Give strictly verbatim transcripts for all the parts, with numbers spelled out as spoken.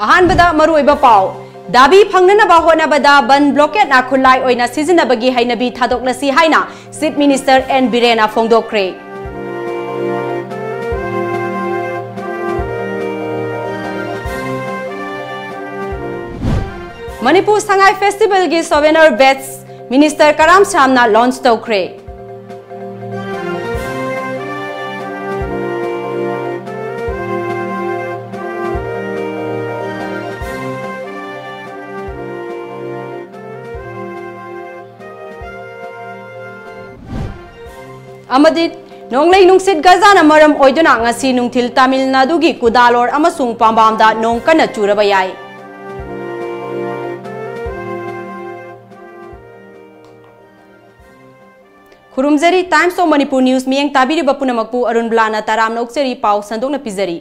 ꯑꯍꯥꯟꯕꯗ ꯃꯔꯨꯑꯣꯏꯕ ꯄꯥꯎ꯫ ꯗꯥꯕꯤ ꯐꯪꯅꯅꯕ ꯍꯣꯠꯅꯕꯗ ꯕꯟ ꯕ꯭ꯂꯣꯀꯦꯠꯅ ꯈꯨꯠꯂꯥꯏ ꯑꯣꯏꯅ ꯁꯤꯖꯤꯟꯅꯕꯒꯤ ꯍꯩꯅꯕꯤ ꯊꯥꯗꯣꯛꯂꯁꯤ ꯍꯥꯏꯅ chief minister and ꯕꯤꯔꯦꯟꯅ ꯐꯣꯡꯗꯣꯛꯈ꯭ꯔꯦ꯫ Manipur Sangai ꯐꯦꯁꯇꯤꯚꯦꯜꯒꯤ ꯁꯣꯚꯦꯅꯔ ꯕꯦꯠꯁ ꯃꯤꯅꯤꯁꯇꯔ ꯀꯔꯥꯝ ꯁꯥꯝꯅ ꯂꯣꯟꯆ ꯇꯧꯈ꯭ꯔꯦ꯫ ꯑꯃꯗꯤ ꯅꯣꯡꯂꯩ ꯅꯨꯡꯁꯤꯠ ꯒꯖꯥꯅ ꯃꯔꯝ ꯑꯣꯏꯗꯨꯅ ꯉꯁꯤ ꯅꯨꯡꯊꯤꯜ ꯇꯥꯃꯤꯜ ꯅꯥꯗꯨꯒꯤ ꯀꯨꯗꯥꯂꯣꯔ ꯑꯃꯁꯨꯡ ꯄꯥꯝꯕꯥꯝꯗ ꯅꯣꯡ ꯀꯟꯅ ꯆꯨꯔꯕ ꯌꯥꯏ꯫ ꯈꯨꯔꯨꯝꯖꯔꯤ꯫ Times of Manipur News ꯃꯤꯠꯌꯦꯡ ꯇꯥꯕꯤꯔꯤꯕ ꯄꯨꯝꯅꯃꯛꯄꯨ ꯑꯔꯨꯟ ꯕ꯭ꯂꯥꯅ ꯇꯔꯥꯝꯅ ꯑꯣꯛꯆꯔꯤ꯫ ꯄꯥꯎ ꯁꯟꯗꯣꯛꯅ ꯄꯤꯖꯔꯤ꯫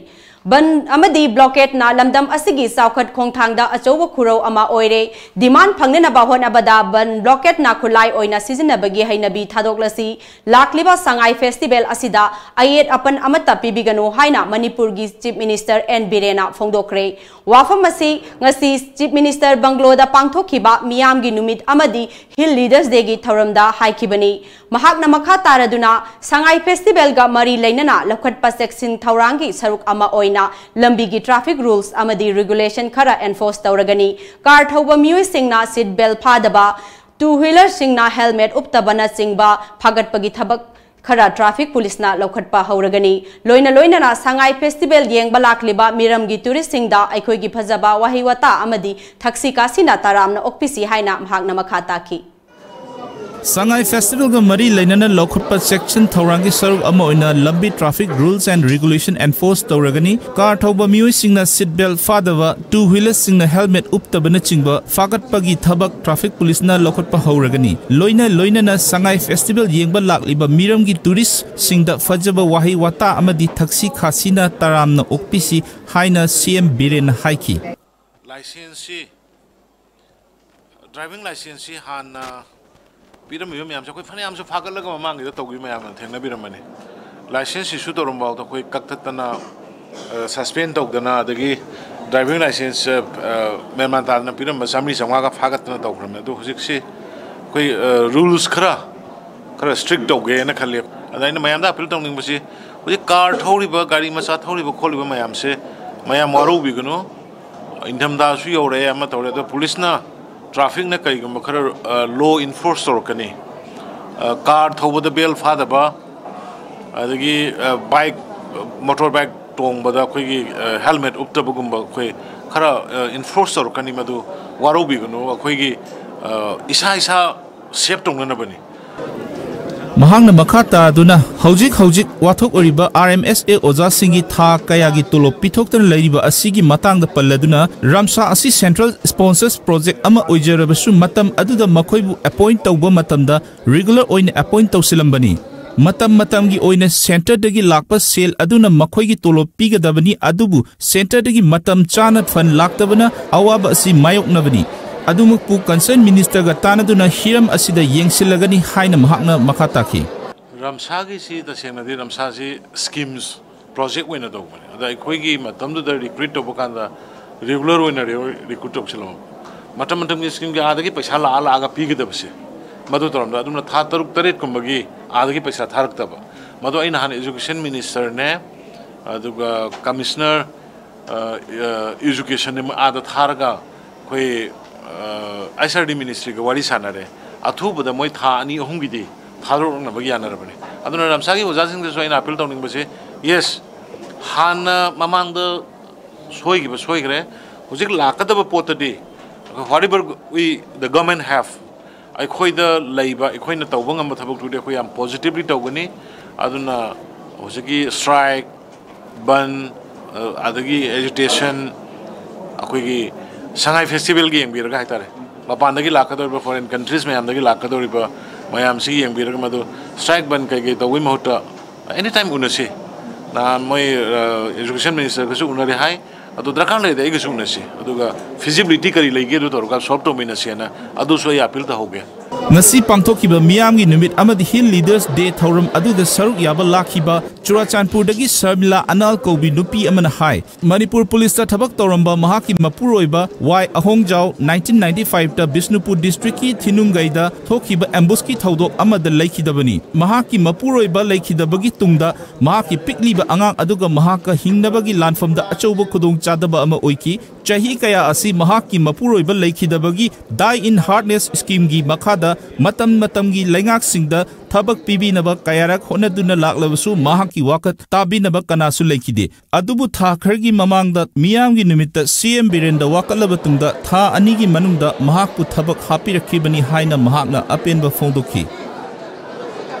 ꯕꯟ ꯑꯃꯗꯤ ꯕ꯭ꯂꯣꯀꯦꯠꯅ ꯂꯝꯗꯝ ꯑꯁꯤꯒꯤ ꯆꯥꯎꯈꯠ ꯈꯣꯡꯊꯥꯡꯗ ꯑꯆꯧꯕ ꯈꯨꯔꯧ ꯑꯃ ꯑꯣꯏꯔꯦ꯫ ꯗꯤꯃꯥꯟ ꯐꯪꯅꯅꯕ ꯍꯣꯠꯅꯕꯗ ꯕꯟ ꯕ꯭ꯂꯣꯀꯦꯠꯅ ꯈꯨꯠꯂꯥꯏ ꯑꯣꯏꯅ ꯁꯤꯖꯤꯟꯅꯕꯒꯤ ꯍꯩꯅꯕꯤ ꯊꯥꯗꯣꯛꯂꯁꯤ꯫ ꯂꯥꯛꯂꯤꯕ ꯁꯉꯥꯏ ꯐꯦꯁꯇꯤꯚꯦꯜ ꯑꯁꯤꯗ ꯑꯌꯦꯠ ꯑꯄꯟ ꯑꯃꯠꯇ ꯄꯤꯕꯤꯒꯅꯨ ꯍꯥꯏꯅ ꯃꯅꯤꯄꯨꯔꯒꯤ ꯆꯤꯐ ꯃꯤꯅꯤꯁꯇꯔ ꯑꯦꯟ ꯕꯤꯔꯦꯟꯅ ꯐꯣꯡꯗꯣꯛꯈ꯭ꯔꯦ꯫ ꯋꯥꯐꯝ ꯑꯁꯤ ꯉꯁꯤ ꯆꯤꯐ ꯃꯤꯅꯤꯁꯇꯔ ꯕꯪꯒ꯭ꯂꯣꯗ ꯄꯥꯡꯊꯣꯛꯈꯤꯕ ꯃꯤꯌꯥꯝꯒꯤ ꯅꯨꯃꯤꯠ ꯑꯃꯗꯤ ꯍꯤꯜ ꯂꯤꯗꯔꯁ ꯗꯦꯒꯤ ꯊꯧꯔꯝꯗ ꯍꯥꯏꯈꯤꯕꯅꯤ꯫ ꯃꯍꯥꯛꯅ ꯃꯈꯥ ꯇꯥꯔꯗꯨꯅ ꯁꯉꯥꯏ ꯐꯦꯁꯇꯤꯚꯦꯜꯒ ꯃꯔꯤ ꯂꯩꯅꯅ ꯂꯧꯈꯠꯄ ꯆꯦꯛꯁꯤꯟ ꯊꯧꯔꯥꯡꯒꯤ ꯁꯔꯨꯛ ꯑꯃ ꯑꯣꯏꯅ ꯂꯝꯕꯤꯒꯤ ꯇ꯭ꯔꯥꯐꯤꯛ ꯔꯨꯜꯁ ꯑꯃꯗꯤ ꯔꯤꯒꯨꯂꯦꯁꯟ ꯈꯔ ꯑꯦꯟꯐꯣꯔꯁ ꯇꯧꯔꯒꯅꯤ꯫ ꯀꯥꯔ ꯊꯧꯕ ꯃꯤꯑꯣꯏꯁꯤꯡꯅ ꯁꯤꯠ ꯕꯦꯜꯠ ꯐꯥꯗꯕ, ꯇꯨ ꯍ꯭ꯋꯤꯂꯔꯁꯤꯡꯅ ꯍꯦꯜꯃꯦꯠ ꯎꯞꯇꯕꯅꯆꯤꯡꯕ ꯐꯥꯒꯠꯄꯒꯤ ꯊꯕꯛ ꯈꯔ ꯇ꯭ꯔꯥꯐꯤꯛ ꯄꯨꯂꯤꯁꯅ ꯂꯧꯈꯠꯄ ꯍꯧꯔꯒꯅꯤ꯫ ꯂꯣꯏꯅ ꯂꯣꯏꯅꯅ ꯁꯉꯥꯏ ꯐꯦꯁꯇꯤꯚꯦꯜ ꯌꯦꯡꯕ ꯂꯥꯛꯂꯤꯕ ꯃꯤꯔꯝꯒꯤ ꯇꯨꯔꯤꯁꯁꯤꯡꯗ ꯑꯩꯈꯣꯏꯒꯤ ꯐꯖꯕ ꯋꯥꯍꯩ ꯋꯥꯇꯥ ꯑꯃꯗꯤ ꯊꯛꯁꯤ ꯈꯥꯁꯤꯅ ꯇꯔꯥꯝꯅ ꯑꯣꯛꯄꯤꯁꯤ ꯍꯥꯏꯅ ꯃꯍꯥꯛꯅ ꯃꯈꯥ ꯇꯥꯈꯤ꯫ ꯁꯉꯥꯏ ꯐꯦꯁꯇꯤꯚꯦꯜꯒ ꯃꯔꯤ ꯂꯩꯅꯅ ꯂꯧꯈꯠꯄ ꯆꯦꯛꯁꯤꯟ ꯊꯧꯔꯥꯡꯒꯤ ꯁꯔꯨꯛ ꯑꯃ ꯑꯣꯏꯅ ꯂꯝꯕꯤ traffic rules and regulation enforce ꯇꯧꯔꯒꯅꯤ꯫ ꯀꯥꯔ ꯊꯧꯕ ꯃꯤꯑꯣꯏꯁꯤꯡꯅ ꯁꯤꯠ ꯕꯦꯜꯠ ꯐꯥꯗꯕ, ꯇꯨ ꯍ꯭ꯋꯤꯂꯔꯁꯤꯡꯅ ꯍꯦꯜꯃꯦꯠ ꯎꯞꯇꯕꯅꯆꯤꯡꯕ ꯐꯥꯒꯠꯄꯒꯤ ꯊꯕꯛ ꯇ꯭ꯔꯥꯐꯤꯛ ꯄꯨꯂꯤꯁꯅ ꯂꯧꯈꯠꯄ ꯍꯧꯔꯒꯅꯤ꯫ ꯂꯣꯏꯅ ꯂꯣꯏꯅꯅ ꯁꯉꯥꯏ ꯐꯦꯁꯇꯤꯚꯦꯜ ꯌꯦꯡꯕ ꯂꯥꯛꯂꯤꯕ ꯃꯤꯔꯝꯒꯤ ꯇꯨꯔꯤꯁꯁꯤꯡꯗ ꯐꯖꯕ ꯋꯥꯍꯩ ꯋꯥꯇꯥ ꯑꯃꯗꯤ ꯊꯛꯁꯤ ꯈꯥꯁꯤꯅ ꯇꯔꯥꯝꯅ ꯑꯣꯛꯄꯤꯁꯤ ꯍꯥꯏꯅ ꯁꯤ ꯑꯦꯝ ꯕꯤꯔꯦꯟꯅ ꯍꯥꯏꯈꯤ꯫ ꯂꯥꯏꯁꯦꯟꯁꯁꯤ, ꯗ꯭ꯔꯥꯏꯚꯤꯡ ꯂꯥꯏꯁꯦꯟꯁꯁꯤ ꯍꯥꯟꯅ ꯄꯤꯔꯝꯃꯤꯕ ꯃꯌꯥꯝꯁꯦ ꯑꯩꯈꯣꯏ ꯐꯅꯌꯥꯝꯁꯨ ꯐꯥꯒꯠꯂꯒ ꯃꯃꯥꯡꯒꯤꯗ ꯇꯧꯈꯤꯕ ꯃꯌꯥꯝ ꯑꯃ ꯊꯦꯡꯅꯕꯤꯔꯝꯃꯅꯤ꯫ ꯂꯥꯏꯁꯦꯟꯁ ꯏꯁꯨ ꯇꯧꯔꯝꯕ ꯐꯥꯎꯗ ꯑꯩꯈꯣꯏ ꯀꯛꯊꯠꯇꯅ, ꯑ, ꯁꯁꯄꯦꯟ ꯇꯧꯗꯅ, ꯑꯗꯒꯤ ꯗ꯭ꯔꯥꯏꯚꯤꯡ ꯂꯥꯏꯁꯦꯟꯁ ꯃꯦꯟꯃꯥꯟ ꯇꯥꯗꯅ ꯄꯤꯔꯝꯕ ꯆꯥꯝꯃꯔꯤ ꯆꯥꯝꯃꯉꯥꯒ ꯐꯥꯒꯠꯇꯅ ꯇꯧꯈ꯭ꯔꯕꯅꯦ꯫ ꯑꯗꯣ ꯍꯧꯖꯤꯛꯁꯤ ꯑꯩꯈꯣꯏ ꯔꯨꯜꯁ ꯈꯔ ꯈꯔ ꯁ꯭ꯇ꯭ꯔꯤꯛ ꯇꯧꯒꯦꯅ ꯈꯜꯂꯤ꯫ ꯑꯗ ꯑꯩꯅ ꯃꯌꯥꯝꯗ ꯑꯄꯤꯜ ꯇꯧꯅꯤꯡꯕꯁꯤ, ꯍꯧꯖꯤꯛ ꯀꯥꯔ ꯊꯧꯔꯤꯕ, ꯒꯥꯔꯤ ꯃꯆꯥ ꯊꯧꯔꯤꯕ ꯈꯣꯠꯂꯤꯕ ꯃꯌꯥꯝꯁꯦ ꯃꯌꯥꯝ ꯋꯥꯔꯧꯕꯤꯒꯅꯨ꯫ ꯏꯪꯊꯝꯊꯥꯁꯨ ꯌꯧꯔꯛꯑꯦ, ꯑꯃ ꯇꯧꯔꯦ, ꯑꯗꯣ ꯄꯨꯂꯤꯁꯅ, ꯇ꯭ꯔꯥꯐꯤꯛꯅ ꯀꯔꯤꯒꯨꯝꯕ ꯈꯔ ꯂꯣ ꯏꯟꯐꯣꯔꯁ ꯇꯧꯔꯛꯀꯅꯤ꯫ ꯀꯥꯔ ꯊꯧꯕꯗ ꯕꯦꯜ ꯐꯥꯗꯕ, ꯑꯗꯒꯤ ꯕꯥꯏꯛ, ꯃꯣꯇꯣꯔ ꯕꯥꯏꯛ ꯇꯣꯡꯕꯗ ꯑꯩꯈꯣꯏꯒꯤ ꯍꯦꯜꯃꯦꯠ ꯎꯞꯇꯕꯒꯨꯝꯕ ꯑꯩꯈꯣꯏ ꯈꯔ ꯏꯟꯐꯣꯔꯁ ꯇꯧꯔꯛꯀꯅꯤ꯫ ꯃꯗꯨ ꯋꯥꯔꯧꯕꯤꯒꯅꯨ, ꯑꯩꯈꯣꯏꯒꯤ ꯏꯁꯥ ꯏꯁꯥ ꯁꯦꯞ ꯇꯧꯅꯅꯕꯅꯤ꯫ ꯃꯍꯥꯛꯅ ꯃꯈꯥ ꯇꯥꯗꯨꯅ, ꯍꯧꯖꯤꯛ ꯍꯧꯖꯤꯛ ꯋꯥꯊꯣꯛ ꯑꯣꯏꯔꯤꯕ ꯑꯥꯔ ꯑꯦꯝ ꯑꯦꯁ ꯑꯦ ꯑꯣꯖꯥꯁꯤꯡꯒꯤ ꯊꯥ ꯀꯌꯥꯒꯤ ꯇꯣꯂꯣꯞ ꯄꯤꯊꯣꯛꯇꯅ ꯂꯩꯔꯤꯕ ꯑꯁꯤꯒꯤ ꯃꯇꯥꯡꯗ ꯄꯜꯂꯗꯨꯅ, ꯔꯝꯁꯥ ꯑꯁꯤ ꯁꯦꯟꯇ꯭ꯔꯦꯜ ꯁ꯭ꯄꯣꯟꯁꯔꯁ ꯄ꯭ꯔꯣꯖꯦꯛ ꯑꯃ ꯑꯣꯏꯖꯔꯕꯁꯨ, ꯃꯇꯝ ꯑꯗꯨꯗ ꯃꯈꯣꯏꯕꯨ ꯑꯦꯄꯣꯏꯟꯠ ꯇꯧꯕ ꯃꯇꯝꯗ ꯔꯤꯒꯨꯂꯔ ꯑꯣꯏꯅ ꯑꯦꯄꯣꯏꯟꯠ ꯇꯧꯁꯤꯜꯂꯝꯕꯅꯤ꯫ ꯃꯇꯝ ꯃꯇꯝꯒꯤ ꯑꯣꯏꯅ ꯁꯦꯟꯇꯔꯗꯒꯤ ꯂꯥꯛꯄ ꯁꯦꯜ ꯑꯗꯨꯅ ꯃꯈꯣꯏꯒꯤ ꯇꯣꯂꯣꯞ ꯄꯤꯒꯗꯕꯅꯤ, ꯑꯗꯨꯕꯨ ꯁꯦꯟꯇꯔꯗꯒꯤ ꯃꯇꯝ ꯆꯥꯅ ꯐꯟ ꯂꯥꯛꯇꯕꯅ ꯑꯋꯥꯕ ꯑꯁꯤ ꯃꯥꯌꯣꯛꯅꯕꯅꯤ꯫ ꯑꯗꯨꯃꯛꯄꯨ ꯀꯟꯁꯔꯟ ꯃꯤꯅꯤꯁꯇꯔꯒ ꯇꯥꯟꯅꯗꯨꯅ ꯍꯤꯔꯝ ꯑꯁꯤꯗ ꯌꯦꯡꯁꯤꯜꯂꯒꯅꯤ ꯍꯥꯏꯅ ꯃꯍꯥꯛꯅ ꯃꯈꯥ ꯇꯥꯈꯤ꯫ ꯔꯝꯁꯥꯒꯤꯁꯤ ꯇꯁꯦꯡꯅꯗꯤ ꯔꯝꯁꯥꯁꯤ ꯁ꯭ꯀꯤꯝꯁ ꯄ꯭ꯔꯣꯖꯦꯛ ꯑꯣꯏꯅ ꯇꯧꯕꯅꯦ꯫ ꯑꯗ ꯑꯩꯈꯣꯏꯒꯤ ꯃꯇꯝꯗꯨꯗ ꯔꯤꯀ꯭ꯔꯨꯏꯠ ꯇꯧꯕ ꯀꯥꯟꯗ ꯔꯤꯒꯨꯂꯔ ꯑꯣꯏꯅ ꯔꯤꯀ꯭ꯔꯨꯏꯠ ꯇꯧꯁꯤꯜꯂꯝꯃꯕ, ꯃꯇꯝ ꯃꯇꯝꯒꯤ ꯁ꯭ꯀꯤꯝꯒꯤ ꯑꯥꯗꯒꯤ ꯄꯩꯁꯥ ꯂꯥꯛꯑ ꯂꯥꯛꯑꯒ ꯄꯤꯒꯗꯕꯁꯦ, ꯃꯗꯨ ꯇꯧꯔꯝꯗ ꯑꯗꯨꯝꯅ ꯊꯥ ꯇꯔꯨꯛ ꯇꯔꯦꯠꯀꯨꯝꯕꯒꯤ ꯑꯥꯗꯒꯤ ꯄꯩꯁꯥ ꯊꯥꯔꯛꯇꯕ꯫ ꯃꯗꯨ ꯑꯩ ꯅꯍꯥꯟ ꯏꯖꯨꯀꯦꯁꯟ ꯃꯤꯅꯤꯁꯇꯔꯅꯦ, ꯑꯗꯨꯒ ꯀꯃꯤꯁꯅꯔ ꯏꯖꯨꯀꯦꯁꯟꯅꯦ, ꯃꯣꯏ ꯑꯥꯗ ꯊꯥꯔꯒ ꯑꯩꯈꯣꯏ ꯑꯩꯆ ꯑꯥꯔ ꯗꯤ ꯃꯤꯅꯤꯁꯇ꯭ꯔꯤꯒ ꯋꯥꯔꯤ ꯁꯥꯟꯅꯔꯦ꯫ ꯑꯊꯨꯕꯗ ꯃꯣꯏ ꯊꯥ ꯑꯅꯤ ꯑꯍꯨꯝꯒꯤꯗꯤ ꯊꯥꯗꯣꯔꯛꯅꯕꯒꯤ ꯌꯥꯅꯔꯕꯅꯤ꯫ ꯑꯗꯨꯅ ꯔꯝꯁꯥꯒꯤ ꯑꯣꯖꯥꯁꯤꯡꯗꯁꯨ ꯑꯩꯅ ꯑꯄꯤꯜ ꯇꯧꯅꯤꯡꯕꯁꯤ, ꯌꯦꯁ, ꯍꯥꯟꯅ ꯃꯃꯥꯡꯗ ꯁꯣꯏꯈꯤꯕ ꯁꯣꯏꯈ꯭ꯔꯦ꯫ ꯍꯧꯖꯤꯛ ꯂꯥꯛꯀꯗꯕ ꯄꯣꯠꯇꯗꯤ, whatever we, the government have, ꯑꯩꯈꯣꯏꯗ ꯂꯩꯕ, ꯑꯩꯈꯣꯏꯅ ꯇꯧꯕ ꯉꯝꯕ ꯊꯕꯛꯇꯨꯗꯤ ꯑꯩꯈꯣꯏ ꯌꯥꯝ ꯄꯣꯖꯤꯇꯤꯚꯂꯤ ꯇꯧꯒꯅꯤ꯫ ꯑꯗꯨꯅ ꯍꯧꯖꯤꯛꯀꯤ ꯁ꯭ꯇ꯭ꯔꯥꯏꯛ, ꯕꯟ, ꯑꯗꯒꯤ ꯑꯦꯖꯤꯇꯦꯁꯟ, ꯑꯩꯈꯣꯏꯒꯤ ꯁꯉꯥꯏ ꯐꯦꯁꯇꯤꯚꯦꯜꯒꯤ ꯌꯦꯡꯕꯤꯔꯒ ꯍꯥꯏꯇꯥꯔꯦ, ꯃꯄꯥꯟꯗꯒꯤ ꯂꯥꯛꯀꯗꯧꯔꯤꯕ, ꯐꯣꯔꯦꯟ ꯀꯟꯇ꯭ꯔꯤꯁ ꯃꯌꯥꯝꯗꯒꯤ ꯂꯥꯛꯀꯗꯧꯔꯤꯕ ꯃꯌꯥꯝꯁꯤ ꯌꯦꯡꯕꯤꯔꯒ, ꯃꯗꯨ ꯁ꯭ꯇ꯭ꯔꯥꯏꯛ ꯕꯟ ꯀꯩꯀꯩ ꯇꯧꯕꯒꯤ ꯃꯍꯨꯠꯇ ꯑꯦꯅꯤ ꯇꯥꯏꯝ ꯎꯅꯁꯤ꯫ ꯅꯍꯥꯟ ꯃꯣꯏ ꯏꯖꯨꯀꯦꯁꯟ ꯃꯤꯅꯤꯁꯇꯔꯒꯁꯨ ꯎꯅꯔꯦ ꯍꯥꯏ꯫ ꯑꯗꯨ ꯗꯔꯀꯥꯔ ꯂꯩꯔꯗꯤ ꯑꯩꯒꯁꯨ ꯎꯅꯁꯤ, ꯑꯗꯨꯒ ꯐꯤꯖꯤꯕꯤꯂꯤꯇꯤ ꯀꯔꯤ ꯂꯩꯒꯦ ꯑꯗꯨ ꯇꯧꯔꯒ ꯁꯣꯜꯕ ꯇꯧꯃꯤꯟꯅꯁꯦꯅ ꯑꯗꯨꯁꯨ ꯑꯩ ꯑꯄꯤꯜ ꯇꯧꯍꯧꯒꯦ꯫ ꯉꯁꯤ ꯄꯥꯡꯊꯣꯛꯈꯤꯕ ꯃꯤꯌꯥꯝꯒꯤ ꯅꯨꯃꯤꯠ ꯑꯃꯗꯤ Hill Leaders Day ꯊꯧꯔꯝ ꯑꯗꯨꯗ ꯁꯔꯨꯛ ꯌꯥꯕ ꯂꯥꯛꯈꯤꯕ ꯆꯨꯔꯥꯆꯥꯟꯄꯨꯔꯗꯒꯤ ꯁꯔꯃꯤꯂꯥ ꯑꯅꯥꯜ ꯀꯧꯕꯤ ꯅꯨꯄꯤ ꯑꯃꯅ ꯍꯥꯏ, ꯃꯅꯤꯄꯨꯔ ꯄꯨꯂꯤꯁꯇ ꯊꯕꯛ ꯇꯧꯔꯝꯕ ꯃꯍꯥꯛꯀꯤ ꯃꯄꯨꯔꯣꯏꯕ ꯋꯥꯏ ꯑꯍꯣꯡꯖꯥꯎ nineteen ninety five ꯇ ꯕꯤꯁꯅꯨꯄꯨꯔ district ꯀꯤ ꯊꯤꯅꯨꯡꯒꯩꯗ ꯊꯣꯛꯈꯤꯕ ambush ꯀꯤ ꯊꯧꯗꯣꯛ ꯑꯃꯗ ꯂꯩꯈꯤꯗꯕꯅꯤ꯫ ꯃꯍꯥꯛꯀꯤ ꯃꯄꯨꯔꯣꯏꯕ ꯂꯩꯈꯤꯗꯕꯒꯤ ꯇꯨꯡꯗ ꯃꯍꯥꯛꯀꯤ ꯄꯤꯛꯂꯤꯕ ꯑꯉꯥꯡ ꯑꯗꯨꯒ ꯃꯍꯥꯛꯀ ꯍꯤꯡꯅꯕꯒꯤ ꯂꯥꯟꯐꯝꯗ ꯑꯆꯧꯕ ꯈꯨꯗꯣꯡꯆꯥꯗꯕ ꯑꯃ ꯑꯣꯏꯈꯤ꯫ ꯆꯍꯤ ꯀꯌꯥ ꯑꯁꯤ ꯃꯍꯥꯛꯀꯤ ꯃꯄꯨꯔꯣꯏꯕ ꯂꯩꯈꯤꯗꯕꯒꯤ Die in Hardness scheme ꯒꯤ ꯃꯈꯥꯗ ꯃꯇꯝ ꯃꯇꯝꯒꯤ ꯂꯩꯉꯥꯛꯁꯤꯡꯗ ꯊꯕꯛ ꯄꯤꯕꯤꯅꯕ ꯀꯌꯥꯔꯛ ꯍꯣꯠꯅꯗꯨꯅ ꯂꯥꯛꯂꯕꯁꯨ ꯃꯍꯥꯛꯀꯤ ꯋꯥꯀꯠ ꯇꯥꯕꯤꯅꯕ ꯀꯅꯥꯁꯨ ꯂꯩꯈꯤꯗꯦ꯫ ꯑꯗꯨꯕꯨ ꯊꯥ ꯈꯔꯒꯤ ꯃꯃꯥꯡꯗ ꯃꯤꯌꯥꯝꯒꯤ ꯅꯨꯃꯤꯠꯇ C M ꯕꯤꯔꯦꯟꯗ ꯋꯥꯀꯠꯂꯕ ꯇꯨꯡꯗ ꯊꯥ ꯑꯅꯤꯒꯤ ꯃꯅꯨꯡꯗ ꯃꯍꯥꯛꯄꯨ ꯊꯕꯛ ꯍꯥꯞꯄꯤꯔꯛꯈꯤꯕꯅꯤ ꯍꯥꯏꯅ ꯃꯍꯥꯛꯅ ꯑꯄꯦꯟꯕ ꯐꯣꯡꯗꯣꯛꯈꯤ꯫